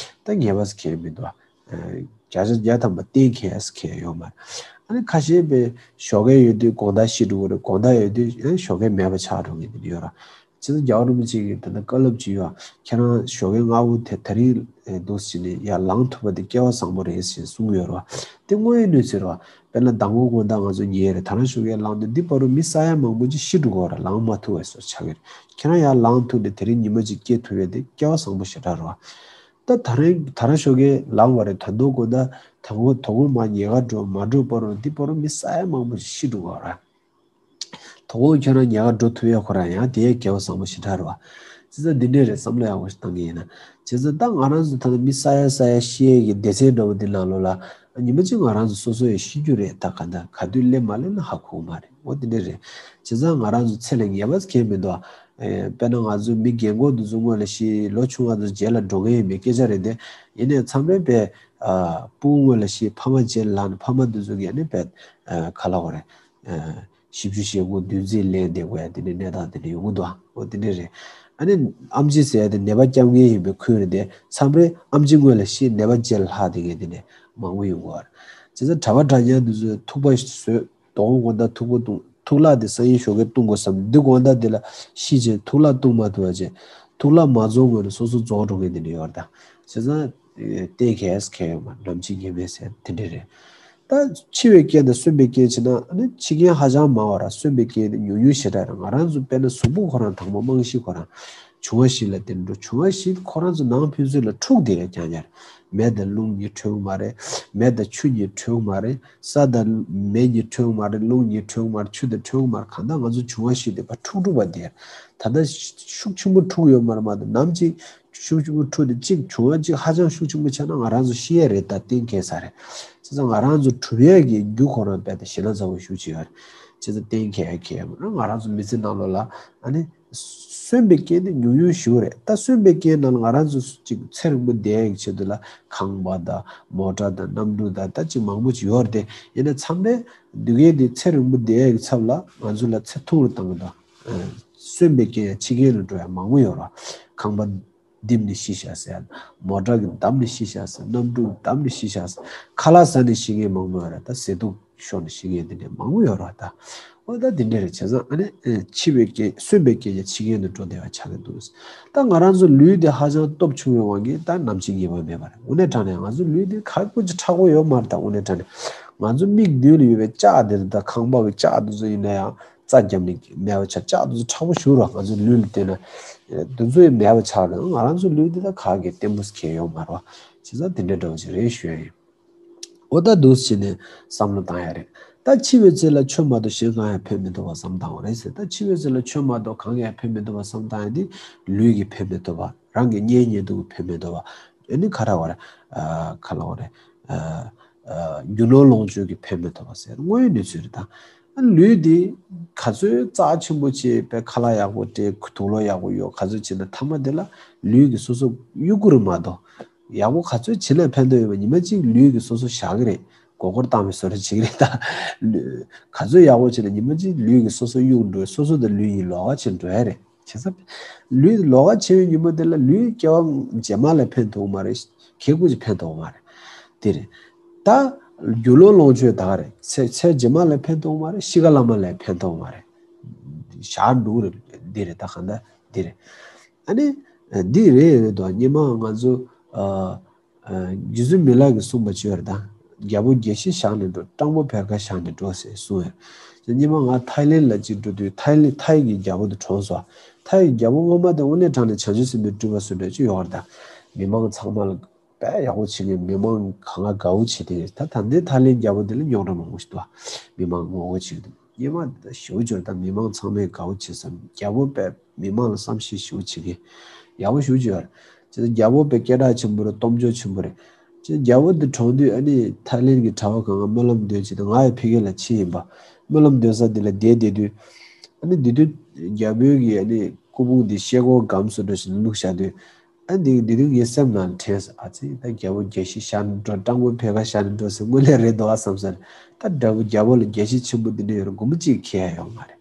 ད་ངེས་པ་ཟེར་མཁན་མི་འདུག་ཨ། བརྒྱ་ཆ་བརྒྱ་ཐམ་པ་གཏན་འཁེལ་ཟེར་མཁན་ཡོད་མ་རེད། ཨ་ནི་ཁ་ཤས་པའི་ཞོགས་ཀས་ཡོད་དུས་དགོང་དག་ཤི་འགྲོ་གི་རེད། དགོང་དག་ཡོད་དུས་ཨ་ནི་ཞོགས་ཀས་མེད་པ་ཆགས་འགྲོ་མཁན་དེ་འདྲ་ཡོད་རེད། བྱས་ཙང་རྒྱལ་བ་རིན་པོ་ཆེ་གིས་ད་ལྟ་བཀའ་སློབ་ཅིག་ཡོད། ཁྱེད་རང་ཞོགས་ཀས་སྔ་པོ་དེ་དེ་རིང་འདུག་སེ་བྱས་ནས་ཡར་ལངས་ཐུབ་པ་དེ་སྐལ་བ་བཟང་པོ་རེད་ཟེར་གསུངས་ཡོད་རེད་བ། དེ་དངོས་ཡོད་གནས་ཚུལ་རེད་བ། དཔེར་ན་མདང་དགོང་དགོང་དག་ང་ཚོ་ཉལ་རེད། ད་རང་ཞོགས་ཀས་ལངས་དུས་འདི་བར་དུ་མི་ས་ཡ་མང་པོ་ཅིག་ཤི་འགྲོ་གི་ཡོད་རེད། ལངས་མ་ཐུབ་པ་བཟོ་ཆགས་ཀྱི་རེད། ཁྱེད་རང་ཡར་ལངས་ཐུབ་ནས་དེ་རིང་ཉི་མ་ཅིག་སྐྱེལ་ཐུབ་ཡས་དེ་སྐལ་བ་བཟང་པོ་ཞེ་དྲག་རེད་བ། ད་ད་རིང་ད་རང་ཞོགས་ཀས་ལངས་པ་རེད། ད་དགོང་དགོང་དག་དང་པོ་དང་པོ་མར་ཉལ་ཁར་འགྲོ་མ་འགྲོ་བར་དུ་འདི་བར་དུ་མི་ས་ཡ་མང་པོ་ཅིག་ཤི་འགྲོ་གི་ཡོད་རེད། དོ་དགོང་ཁྱོད་རང་ཉལ་ཁར་འགྲོ་ཐུབ་ཡས་ཁོ་རང་ཡང་དེ་ཡས་སྐལ་བ་བཟང་པོ་ཞེ་དྲག་རེད་བ། བྱས་ཙང་འདི་འདྲས་རེད། བསམ་བློ་ཡག་པོ་ཞིག་བཏང་གི་ཡིན་ན། བྱས་ཙང་ད་ང་རང་ཚོ་ད་ལྟ་མི་ས་ཡ་ས་ཡ་ཤི་ཡས་ཀྱི་སྡེ་ཚན་འདྲ་བོ་འདི་ནང་ལོགས་ལ་ཉི་མ་གཅིག་ང་རང་ཚོ་སོ་སོ་ཡང་ཤི་རྒྱུ་རེད། ད་ག་ད་ག་དུས་སླེབས་མ་སླེབས་ན་ཧ་གོ་གི་མ་རེད། འོ་འདི་འདྲས་རེད། བྱས་ཙང་ང་རང་ཚོ་ཚེ་ལ་ངེས་པ་གང་ཡང་མི་འདུག་ཨ། དཔེར་ན་ང་ཚོ་མི་རྒན་གོག་འདི་ཚོ་སྔོན་ལ་ཤི། ལོ་ཆུང་བ་ཚོ་རྗེས་ལ་འགྲོ་མཁན་ཡིན་པའི་སྐད་ཆ་རེད་དེ། ཡིན་ནའི་མཚམས་རེ་བས་ཨ། སྤུ་གུ་སྔོན་ལ་ཤི། ཕ་མ་རྗེས་ལ་ལངས་ནས་ཕ་མ་འདི་ཚོ་གིས་ཨ་ནི་བས་ཨ། ག་ལབ་དགོས་རེད། ཨ། བཞི་བཅུ་ཞེ་དགུ་བདུན་ཚིགས་ལེན་བསྡད་དགོས་ཡ་དེ་འདྲའི་གནས་སྟངས་དེ་འདྲ་ཡོང་གི་འདུག་ཨ། འོ་དེ་འདྲ་རེད། ཨ་ནི་ཨེམ་ཆི་ཟེར་ཡ་དེ་ནད་པ་སྐྱོབ་མཁན་ཡིན་པའི་ཁུལ་རེད་དེ། མཚམས་རེ་ཨེམ་ཆི་སྔོན་ལ་ཤི། ནད་པ་རྗེས་ལ་ལྷག་བསྡད་མཁན་དེ་འདྲ་མང་པོ་ཡོང་གི་ཡོད་རེད། བྱས་ཙང་གྲྭ་པ་གྲྭ་རྐྱང་འདི་ཚོས་ཐུག་པ་བཟོས། དོ་དགོང་དགོང་དག་ཐུག་པ་བཏུང་། ཐུག་ལྷག་དེ་སང་ཉིན་ཞོགས་ཀས་བཏུང་དགོས་བསམ། འདི་དགོང་དག་དེ་ལ་ཤི་བྱས་ཐུག་ལྷག་བཏུང་མ་ཐུབ་པ་བྱས། ཐུག་ལྷག་མ་རྫོགས་སྔོན་ལ་སོ་སོ་རྫོགས་འགྲོ་མཁན་དེ་འདྲ་ཡོད་རེད་ད། བྱས་ཙང་གཏན་འཁེལ་ཡས་གང་ཡང་ཡོད་མ་རེད། ནམ་འཆི་ངེས་མེད་ཟེར་དེ་འདྲ་རེད། ད་འཆི་བའི་རྐྱེན་དང་གསོན་པའི་རྐྱེན་བྱས་ན་ཨ་ནི་འཆི་རྐྱེན་ཧ་ཅང་མང་བ་ར་གསོན་པའི་རྐྱེན་དེ་ཉུང་ཉུང་ཞེ་དྲག་རེད། ང་རང་ཚོ་དཔེར་ན་གཟུགས་པོ་ཁོ་རང་དང་པོ་རྨང་གཞི་ཁོ་རང་འབྱུང་བ་བཞི་ལ་བརྟེན་འགྲོ། འབྱུང་བ་བཞི་ཁོ་རང་ཚོ་ནང་ཕན་ཚུན་ལ་འཁྲུག་བསྡད་ཡ་རྐྱང་རྐྱང་རེད། མེ་དང་རླུང་གཉིས་འཕྲོད་ཀྱི་མ་རེད། མེ་དང་ཆུ་གཉིས་འཕྲོད་ཀྱི་མ་རེད། ས་དང་མེ་གཉིས་འཕྲོད་ཀྱི་མ་རེད། རླུང་གཉིས་འཕྲོད་ཀྱི་མ་རེད། ཆུ་དང་འཕྲོད་ཀྱི་མ་རེད། གང་ལྟར་ང་ཚོ་འབྱུང་བ་བཞི་དེ་ཕར་འཁྲུག་འཁྲུག་པ་དེ་ད་ལྟ་ཤུགས་ཆེན་པོ་འཁྲུག་ཡོད་མ་རེད་མ་གཏོགས། ནམ་ཅིག་ཤུགས་ཆེན་པོ་འཁྲུག་དེ་གཅིག་འབྱུང་བ་གཅིག་ཧ་ཅང་ཤུགས་ཆེན་པོ་ཆགས་ན་ང་རང་ཚོ་ཤི་ཡས་རེད། ད་གཏན་འཁེལ་ས་རེད། བྱས་ཙང་ང་རང་ཚོ་གྲུབ་ཡས་ཀྱི་རྒྱུ་ཁོ་རང་དཔེ་དེ་ཞེད་སྣང་ཚ་པོ་ཞེ་པོ་ཅིག་ཡོད་རེད། བྱས་ཙང་གཏན་འཁེལ་ཡས་གང་ཡང་མེད། ང་རང་ཚོ་མི་ཚེ་ནང་ལོགས་ལ་ཨ་ནི་གསོན་པའི་རྐྱེན་དེ་ཉུང་ཉུང་ཞེ་པོ་རེད། ད་གསོན་པའི་རྐྱེན་ནང་ལ་ང་རང་ཚོ་ཅིག་ཚེ་རིང་པོ་བསྡད་ཡས་ཀྱི་ཆེད་དུ་ལ་ཁང་པ་དང་མོ་ཊ་དང་གནམ་གྲུ་དང་ད་ཅིག་མང་པོ་ཅིག་ཡོད་རེད་དེ། ཡིན་ན་མཚམས་རེ་སྡུག་བསྔལ་དེ་ཚེ་རིང་པོ་བསྡད་ཡས་ཀྱི་ཚབ་ལ་ང་ཚོ་ལ་ཚེ་ཐུང་རུ་བཏང་གི་འདུག་གསོན་པའི་རྐྱེན་ཡང་འཆི་རྐྱེན་ལ་འགྲོ་ཡ་མང་པོ་ཡོད་རེད། ཁང་པ་རྡིབ་ནས་ཤི་ཤག་ཟེར། མོ་ཊ་གིས་བརྡབས་ནས་ཤི་ཤག་ཟེར། གནམ་གྲུ་བརྡབས་ནས་ཤི་ཤག་ཟེར། ཁ་ལག་ཟ་ནས་ཤི་མཁན་མང་པོ་ཡོད་རེད། ད་ཟས་དུག་ཤོར་ནས་ཤི་མཁན་དེ་འདྲ་མང་པོ་ཡོད་རེད། ད་འོ་ད་དེ་འདྲ་རེད། བྱས་ཙང་ཨ་ནི་ཨེ་འཆི་བའི་རྐྱེན། གསོན་པའི་རྐྱེན་ཡང་འཆི་རྐྱེན་དུ་འགྲོ་བསྡད་པ་ཆགས་ཀྱི་འདུག་ད་ང་རང་ཚོ་ལུས་དེ་ཧ་ཅང་སྟོབས་ཆུང་བའི་དབང་གིས་ད་ནམ་འཆི་ངེས་པ་མེད་པ་རེད། དངོས་གནས་དྲང་གནས་ང་ཚོ་ལུས་དེ་ཁག་པོ་ཅིག་མཁྲེགས་པོ་ཡོད་མ་རེད། ད་དངོས་གནས་དྲང་གནས་ང་ཚོ་མིག་མདུན་ལ་ཡོད་པའི་ལྕགས་དེ་ད་ཁང་པ་གི་ལྕགས་དེ་ཚོ་ཡིན་ན་ཡང་། རྩ་བརྒྱབ་ནས་མེད་པ་ཆགས། ལྕགས་དེ་ཚོ་མཁྲེགས་པོ་ཞེ་པོ་རེད། ང་ཚོའི་ལུས་ལ་བལྟས་ན། དེ་ཚོ་ཡང་མེད་པ་ཆགས་རེད། ང་རང་ཚོའི་ལུས་འདི་ད་ག་གེ་བརྟན་པོ་ཟེར་མཁན་ཡོད་མ་རེད་བ། བྱས་ཙང་དེ་འདྲ་འདྲ་བོ་ཞིག་རེད་ཞུ་ཡ་ཡིན། འོ་ད་འདུག་སེ་བྱས་ནས་བསམ་བློ་བཏང་ཡ་རེད། ད་འཆི་བའི་ཚེ་ལ་ཆོས་མ་གཏོགས་གཞན་གང་ཡང་ཕན་མི་ཐོགས་པ་བསམ་བཏང་བ་རེད་ཟེར། ད་འཆི་བའི་ཚེ་ལ་ཆོས་མ་གཏོགས་གང་ཡང་ཕན་མི་ཐོགས་པ་བསམ་བཏང་ཡ་དེ་ལུས་ཀྱི་ཕན་མི་ཐོགས་པ། རང་གི་གཉེན་ཉེ་དུ་གི་ཕན་མི་ཐོགས་པ། ཨ་ནི་ག་རེ་བ་རེད། ཨ། ག་ལབ་དགོས་རེད། ཨ། ཨ། རྒྱུ་ནོར་ལོངས་སྤྱོད་ཀྱི་ཕན་མི་ཐོགས་པ་ཟེར། དངོས་ཡོད་གནས་ཚུལ་རེད་ད། ཨ། ལུས་འདི་ག་ཚོད་རྩ་ཆེན་པོ་བྱས་པའི་ཁ་ལག་ཡག་པོ་སྤྲད། དུག་ལོག་ཡག་པོ་གཡོགས། ག་ཚོད་བྱས་ན་མཐའ་མ་དེ་ལ་ལུས་ཀྱིས་སོ་སོ་གཡུག་གི་རེད་མ་གཏོགས། ཡག་པོ་ག་ཚོད་བྱས་ན་ཕན་ཐོགས་ཡོད་པ། ཉི་མ་གཅིག་ལུས་ཀྱིས་སོ་སོ་བཞག་གི་རེད། མགོ་སྐོར་བཏང་བའི་བཟོ་འདྲ་བྱེད་ཀྱི་རེད་ད། ལུས་ག་ཚོད་ཡག་པོ་བྱས་ན་ཉི་མ་གཅིག་ལུས་ཀྱིས་སོ་སོ་གཡུག་འགྲོ། སོ་སོ་དང་ལུས་གཉིས་ལོགས་ཀ་བྱས་འགྲོ་ཡ་རེད། བྱས་ཙང་ལུས་ལོགས་ཀ་བྱས་པའི་ཉིན་མོ་དེ་ལ་ལུས་སྐྱེ་བ་རྗེས་མ་ལ་ཕན་ཐོགས་མ་རེད། གལ་སྲིད་ཕན་ཐོགས་མ་རེད། དེ་རེད། ད་རྒྱུ་ནོར་ལོངས་སྤྱོད་ད་ག་རེད། ཚེ་ཚེ་རྗེས་མ་ལ་ཕན་ཐོགས་མ་རེད། ཤི་ཁ་ལ་མ་ལ་ཕན་ཐོགས་མ་རེད། ཞག་འགྲོ་གི་རེད། འདི་རེད། ད་གང་ལྟར་འདི་རེད། ཨ་ནི་འདི་རེད་རེད་དོ། སྔོན་མ་ང་ཚོ་ཨ། ཨ། རྗེ་བཙུན་མི་ལ་གིས་གསུངས་པ་ཅིག་ཡོད་རེད་ད། རྒྱལ་པོ་དགེ་བཤེས་བཞག་ནས་འགྲོ། སྤྲང་པོ་བེར་ཀ་བཞག་ནས་འགྲོ་ཟེར་གསུངས་ཡོད། སྔོན་མ་ང་ཐའི་ལེན་ལ་གཅིག་འགྲོ་དུས་ཐའི་ལེན་ཐའི་གི་རྒྱལ་པོ་དེ་གྲོངས་སོང་། ཐའི་གི་རྒྱལ་པོ་སྔོན་མ་དེ་དངོས་གནས་དྲང་གནས་བྱང་ཆུབ་སེམས་དཔའི་སྤྲུལ་པ་བཟོ་འདྲ་ཅིག་ཡོད་རེད་ད། མི་མང་ཚང་མ་ལ་དཔེ་ཡག་པོ་བྱེད་མཁན། མི་མང་གང་ག་དགའ་པོ་བྱེད་དེ། ད་ད་ལྟའི་ཐའི་ལེན་རྒྱལ་པོ་དེ་ལ་རྙོག་དྲ་མང་པོ་ཞིག་འདུག་མི་མང་ངོ་རྒོལ་བྱེད་ཀྱི་འདུག་སྔོན་མ་ཞེ་པོ་ཅིག་ད་མི་མང་ཚང་མས་དགའ་པོ་བྱེད་ས། རྒྱལ་པོ་དཔེ་མི་མང་ལ་བསམ་ཤེས་ཞེ་པོ་བྱེད་མཁན། ཡག་པོ་ཞེ་པོ་ཅིག་ཡོད་རེད། བྱས་ཙང་རྒྱལ་པོ་དཔེ་སྐད་གྲགས་ཆེན་པོ་རེད། སྟོབས་འབྱོར་ཆེན་པོ་རེད། བྱས་ཙང་རྒྱལ་པོ་འདི་གྲོངས་དུས་ཨ་ནི་ཐའི་ལེན་གྱི་གྲྭ་པ་གང་ག་སྨོན་ལམ་འདོན་བྱས་ཏེ། ང་ཡང་ཕ་གི་ལ་ཕྱིན་ཡིན་པ། སྨོན་ལམ་འདོན་ས་འདི་ལ་བསྡད་བསྡད་དུས། ཨ་ནི་འདི་དུས་རྒྱལ་པོའི་གི་ཨ་ནི་སྐུ་ཕུང་འདི་ཤེལ་སྒོ་སྒམ་བཟོ་འདྲ་ཞིག་ལ་བླུགས་བཞག་དུས། ཨ་འདི་འདི་དུས་ངའི་སེམས་ནང་དྲན་སོང་། ཨ་ཙི་ད་རྒྱལ་པོ་རྒྱལ་བཞི་ཞག་ནས་འགྲོ། སྤྲང་པོ་ཕལ་ཁ་ཞག་ནས་འགྲོ་ཟེར་དངོས་གནས་རེད་འདུག་ཨ་བསམ་སོང་། ད་དགྲ་བོ་རྒྱལ་པོ་ལ་རྒྱལ་བཞི་ཆེན་པོ་འདི་འདྲ་ཡོད་རེད། མགོ་མ་གཅིག་ཁེལ་ཡ་ཡོད་མ་རེད།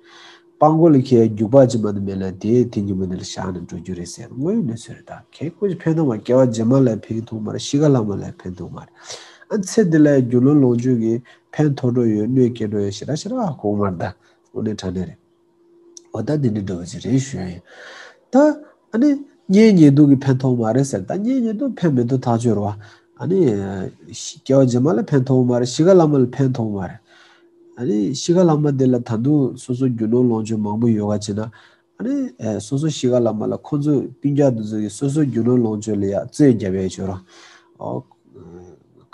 སྤྲང་པོ་ལ་ཁེལ་ཡ་རྒྱུག་པ་ཅིག་མ་གཏོགས་མེད་ལ། དེ་དེ་ཉིན་མོ་འདི་ལ་ཞག་ནས་འགྲོ་རྒྱུ་རེད་ཟེར། དངོས་ཡོད་གནས་ཚུལ་རེད། ད་གལ་ཁོ་ཅིག་ཕན་ཐོགས་མ། སྐྱེ་བ་རྗེས་མ་ལ་ཕན་ཐོགས་མ་རེད། ཤི་ཁ་ལྷག་མ་ལ་ཕན་ཐོགས་མ་རེད། ཨ་ཚེ་འདི་ལ་རྒྱུ་ནོར་ལོངས་སྤྱོད་ཀྱི་ཕན་ཐོགས་འགྲོ་ཡོད། གནོད་སྐྱེལ་འགྲོ་ཡོད། ཞེ་དྲག་ཞེ་དྲག་ཧ་གོ་མ་རེད། ད་དངོས་གནས་དྲང་གནས་རེད། འོ་ད་འདི་འདྲ་འདྲ་བོ་ཅིག་རེད་ཞུ་ཡ་ཡིན། ད་ཨ་ནི་གཉེན་ཉེ་དུ་གི་ཕན་ཐོགས་མ་རེད་ཟེར། ད་གཉེན་ཉེ་དུ་ཕན་མི་ཐོགས་ཐག་ཆོད་རེད་བ། ཨ་ནི་ཤི- སྐྱེ་བ་རྗེས་མ་ལ་ཕན་ཐོགས་མ་རེད། ཤི་ཁ་ལྷག་མ་ལ་ཕན་ཐོགས་མ་རེད། ཨ་ནི་ཤི་ཁ་ལྷག་མ་དེ་ལ་ད་དུང་སོ་སོ་རྒྱུ་ནོར་ལོངས་སྤྱོད་མང་པོ་ཡོད་ག་བྱས་ན། ཨ་ནི་ཨེ་སོ་སོ་ཤི་ཁ་ལྷག་མ་ལ་ཁོ་ཚོ་སྤུན་ཀྱག་དེ་ཚོ་གིས་སོ་སོ་རྒྱུ་ནོར་ལོངས་སྤྱོད་ལ་ཡ་རྩོད་རྒྱབ་ཡ་བྱེད་རོགས། ཨོ།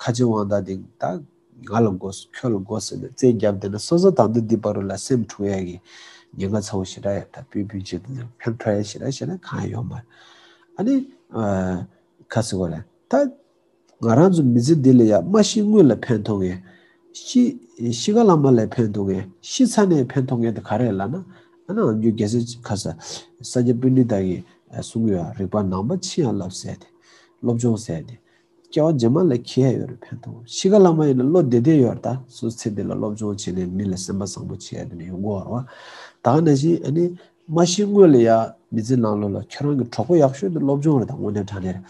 ཁ་ཆེ་དབང་ཐང་དེ་ད་ང་ལ་དགོས། ཁྱོད་ལ་དགོས་ཟེར་ནས་རྩོད་རྒྱབ་བསྡད་ན། སོ་སོ་ད་དུང་འདི་བར་རུ་ལ་སེམས་འཁྲུག་ཡ་གི་ཉེན་ཁ་ཚ་བོ་ཞེ་དྲག་ཡོད། ད་སྤུན་སྤུན་མཆེད་དེ་ཚོ་ཕན་ཐོགས་ཡ་ཞེ་དྲག་ཞེ་དྲག་གང་ཡང་ཡོད་མ་རེད། ཨ་ནི་ཨ་ཁ་ཟེར་བ་ལ་ད། ང་རང་ཚོ་མི་ཚེ་འདི་ལ་ཡ་མ་ཤི་སྔོན་ལ་ཕན་ཐོགས་མཁན། ཤི- ཤི་ཁ་ལྷག་མ་ལ་ཕན་ཐོགས་མཁན། ཤི་ཚར་ནས་ཕན་ཐོགས་མཁན་དེ་ག་རེ་ལབ་ན། ཨ་ནི་ང་ཚོ་རྒྱལ་སྲས་ཁ་ས་ས་སྐྱ་པཎྜི་ཏ་གིས་གསུང་གི་ཡོད། རིག་པ་ནང་པ་ཕྱིའང་བསླབ་ཟེར་ཏེ། སློབ་སྦྱོང་ཟེར་ཏེ། སྐྱེ་བ་རྗེས་མ་ལ་ཁེ་ཡོད་རེད། ཕན་ཐོགས། ཤི་ཁ་ལྷག་མ་ཡིན་ན་བློ་བདེ་བདེ་ཡོད་རེད། ད་སོ་ཚེ་འདི་ལ་སློབ་སྦྱོང་བྱས་ནས་མི་ལ་སེམས་པ་བཟང་པོ་བྱས་ཡ་དེ་འདྲ་ཡོང་གི་ཡོད་རེད་བ། ད་ག་ནང་བཞིན་ཨ་ནི། མ་ཤི་སྔོན་ལ་ཡ་མི་ཚེ་ནང་ལོགས་ལ་ཁྱོད་རང་གི་གྲོགས་པོ་ཡག་ཤོས་དེ་སློབ་སྦྱོང་རེད། ད་དངོས་གནས་དྲང་གནས་རེད།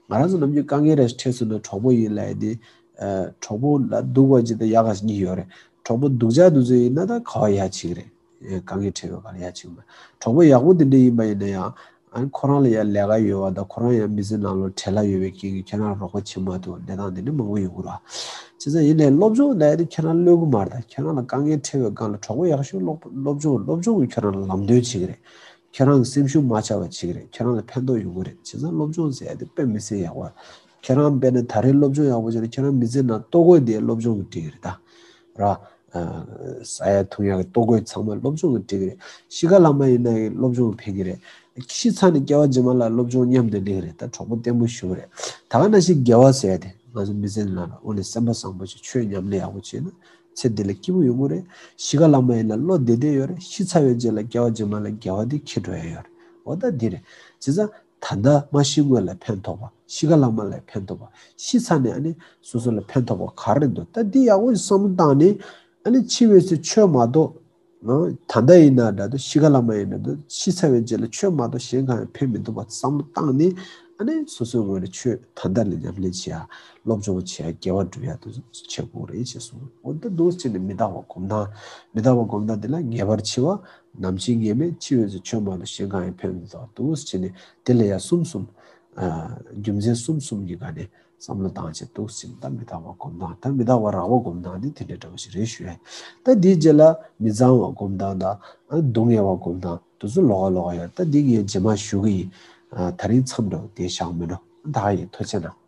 ང་རང་ཚོ་ནམ་རྒྱུན་དཀའ་ངལ་རེ་འཕྲད་སོང་ན་གྲོགས་པོ་ཡིན་ལབ་ཡ་དེ། ཨ་གྲོགས་པོ་ལ་སྡུག་པ་ཅིག་དང་ཡག་ག་གཉིས་ཡོད་རེད། གྲོགས་པོ་སྡུག་ཅག་དེ་ཚོ་ཡིན་ན་ད་ག་བ་ཡ་བྱེད་ཀྱི་རེད། ཨེ་དཀའ་ངལ་འཕྲད་པའི་སྒང་ལ་ཡ་བྱེད་ཀྱི་མ་རེད། གྲོགས་པོ་ཡག་པོ་དེ་འདྲ་ཡིན་པ་ཡིན་ན་ཡང་། ཨ་ནི་ཁོ་རང་ལ་ཡ་ལས་ཀ་ཡོད་པ་དང་། ཁོ་རང་ཡང་མི་ཚེ་ནང་ལོགས་བྲེལ་བ་ཡོད་པའི་རྐྱེན་གྱིས་ཁྱེད་རང་རོགས་པ་བྱེད་མ་ཐུབ་པ་གནས་སྟངས་དེ་འདྲ་མང་པོ་ཡོང་གི་རེད། བྱས་ཙང་ཡིན་ནའི་སློབ་སྦྱོང་ལབ་ཡ་དེ་ཁྱེད་རང་གློད་ཀྱི་མ་རེད། ད་ཁྱེད་རང་ལ་དཀའ་ངལ་འཕྲད་པའི་སྒང་ལ་གྲོགས་པོ་ཡག་ཤོས་སློབ- སློབ་སྦྱོང་། སློབ་སྦྱོང་གིས་ཁྱོད་རང་ལ་ལམ་སྟོན་བྱེད་ཀྱི་རེད། ཁྱོད་རང་གི་སེམས་ཤུགས་མ་ཆག་པ་བྱེད་ཀྱི་རེད། ཁྱོད་རང་ལ་ཕན་ཐོགས་ཡོང་གི་རེད། བྱས་ཙང་སློབ་སྦྱོང་ཟེར་ཡ་དེ་དཔེ་མི་སྲིད་ཡག་པ། ཁྱོད་རང་དཔེར་ན་ད་རེས་སློབ་སྦྱོང་ཡག་པོ་བྱས་ན་ཁྱོད་རང་མི་ཚེ་ནང་ལྟོ་གོས་དེ་སློབ་སྦྱོང་གིས་འགྲིག་གི་རེད་ད། ར། ཨ་ཟ་ཡ་འཐུང་ཡ་གི་ལྟོ་གོས་ཚང་མ་སློབ་སྦྱོང་གིས་འགྲིག་གི་རེད། ཤི་ཁ་ལྷག་མ་ཡིན་ན་ཡང་སློབ་སྦྱོང་གིས་ཕན་གི་རེད། ཤི་ཚར་ནས་སྐྱེ་བ་རྗེས་མ་ལ་སློབ་སྦྱོང་མཉམ་དུ་སླེབས་གི་རེད། ད་གྲོགས་པོ་བརྟན་པོ་ཞེ་པོ་རེད། ད་ག་ནང་བཞིན་དགེ་བ་ཟེར་ཡ་དེ་ང་ཚོ་མི་ཚེ་ནང་ལ་དངོས་གནས་སེམས་པ་བཟང་པོ་ཞིག་ཆོས་ཉམས་ལེན་ཡག་པོ་བྱས་ན་ཚེ་འདི་ལ་སྐྱིད་པོ་ཡོང་གི་རེད། ཤི་ཁ་ལྷག་མ་ཡིན་ན་བློ་བདེ་བདེ་ཡོད་རེད། ཤི་ཚར་བའི་རྗེས་ལ་སྐྱེ་བ་རྗེས་མ་ལ་དགེ་བ་དེ་འཁྱེར་འགྲོ་ཡ་ཡོད་རེད། འོ་ད་འདི་རེད། བྱས་ཙང་ད་ལྟ་མ་ཤི་སྔོན་ལ་ཕན་ཐོགས་པ། ཤི་ཁ་ལྷག་མ་ལ་ཕན་ཐོགས་པ། ཤི་ཚར་ནས་ཨ་ནི་སོ་སོ་ལ་ཕན་ཐོགས་པ་ག་རེ་འདུག་ད་འདི་ཡག་པོ་ཞིག་བསམ་བློ་བཏང་ནས། ཨ་ནི་འཆི་བའི་ཚེ་ཆོས་མ་གཏོགས། ཨ་ད་ལྟ་ཡིན་ན་འདྲ་འདུག་ཤི་ཁ་ལྷག་མ་ཡིན་ན་འདྲ་འདུག་ཤི་ཚར་བའི་རྗེས་ལ་ཆོས་མ་གཏོགས་གཞན་གང་ཡང་ཕན་མི་ཐོགས་པ་བསམ་བློ་བཏང་ནས། ཨ་ནི་སོ་སོའི་ངོས་ནས་ཆོས་ད་ལྟ་ལ་ཉམས་ལེན་བྱེད་ཡ། སློབ་སྦྱོང་བྱེད་ཡ། དགེ་བ་སྒྲུབ་ཡ་དེ་ཚོ་བྱེད་དགོས་རེད་ཅེས་གསུངས། འོ་ད་འདུག་སེ་བྱས་ནས་མི་རྟག་པ་སྒོམ་སྟངས། མི་རྟག་པ་སྒོམ་སྟངས་དེ་ལ་ངེས་པར་འཆི་བ། ནམ་འཆི་ངེས་མེད། འཆི་བའི་ཚེ་ཆོས་མ་གཏོགས་གཞན་གང་ཡང་ཕན་མི་ཐོགས། འདུག་སེ་བྱས་ནས་དེ་ལ་ཡ་གསུམ་གསུམ། ཨ་རྒྱུ་མཚན་གསུམ་གསུམ་གྱི་སྒང་ནས་བསམ་བློ་བཏང་བྱས་འདུག་སེ་བྱས་ནས། ད་མི་རྟག་པ་སྒོམ་སྟངས། ད་མི་རྟག་པ་རགས་པ་སྒོམ་སྟངས་ནི་དེ་འདྲ་འདྲ་བོ་ཞིག་རེད་ཞུ་ཡ། ད་དེའི་རྗེས་ལ་མི་གཙང་བ་སྒོམ་སྟངས་དང་། ཨ་སྡུག་བསྔལ་བ་སྒོམ་སྟངས་དེ་ཚོ་ལོགས་ཀ་ལོགས་ཀ་ཡོད། ད་འདི་ངས་རྗེས་མ་ཞུ་གི་ཡིན། ཨ་ད་རིང་མཚམས་འདྲ་བོ་དེ་བཞག་མི་འགྲོ། ད་ག་ཡིན། ཐུགས་རྗེ་གནང་།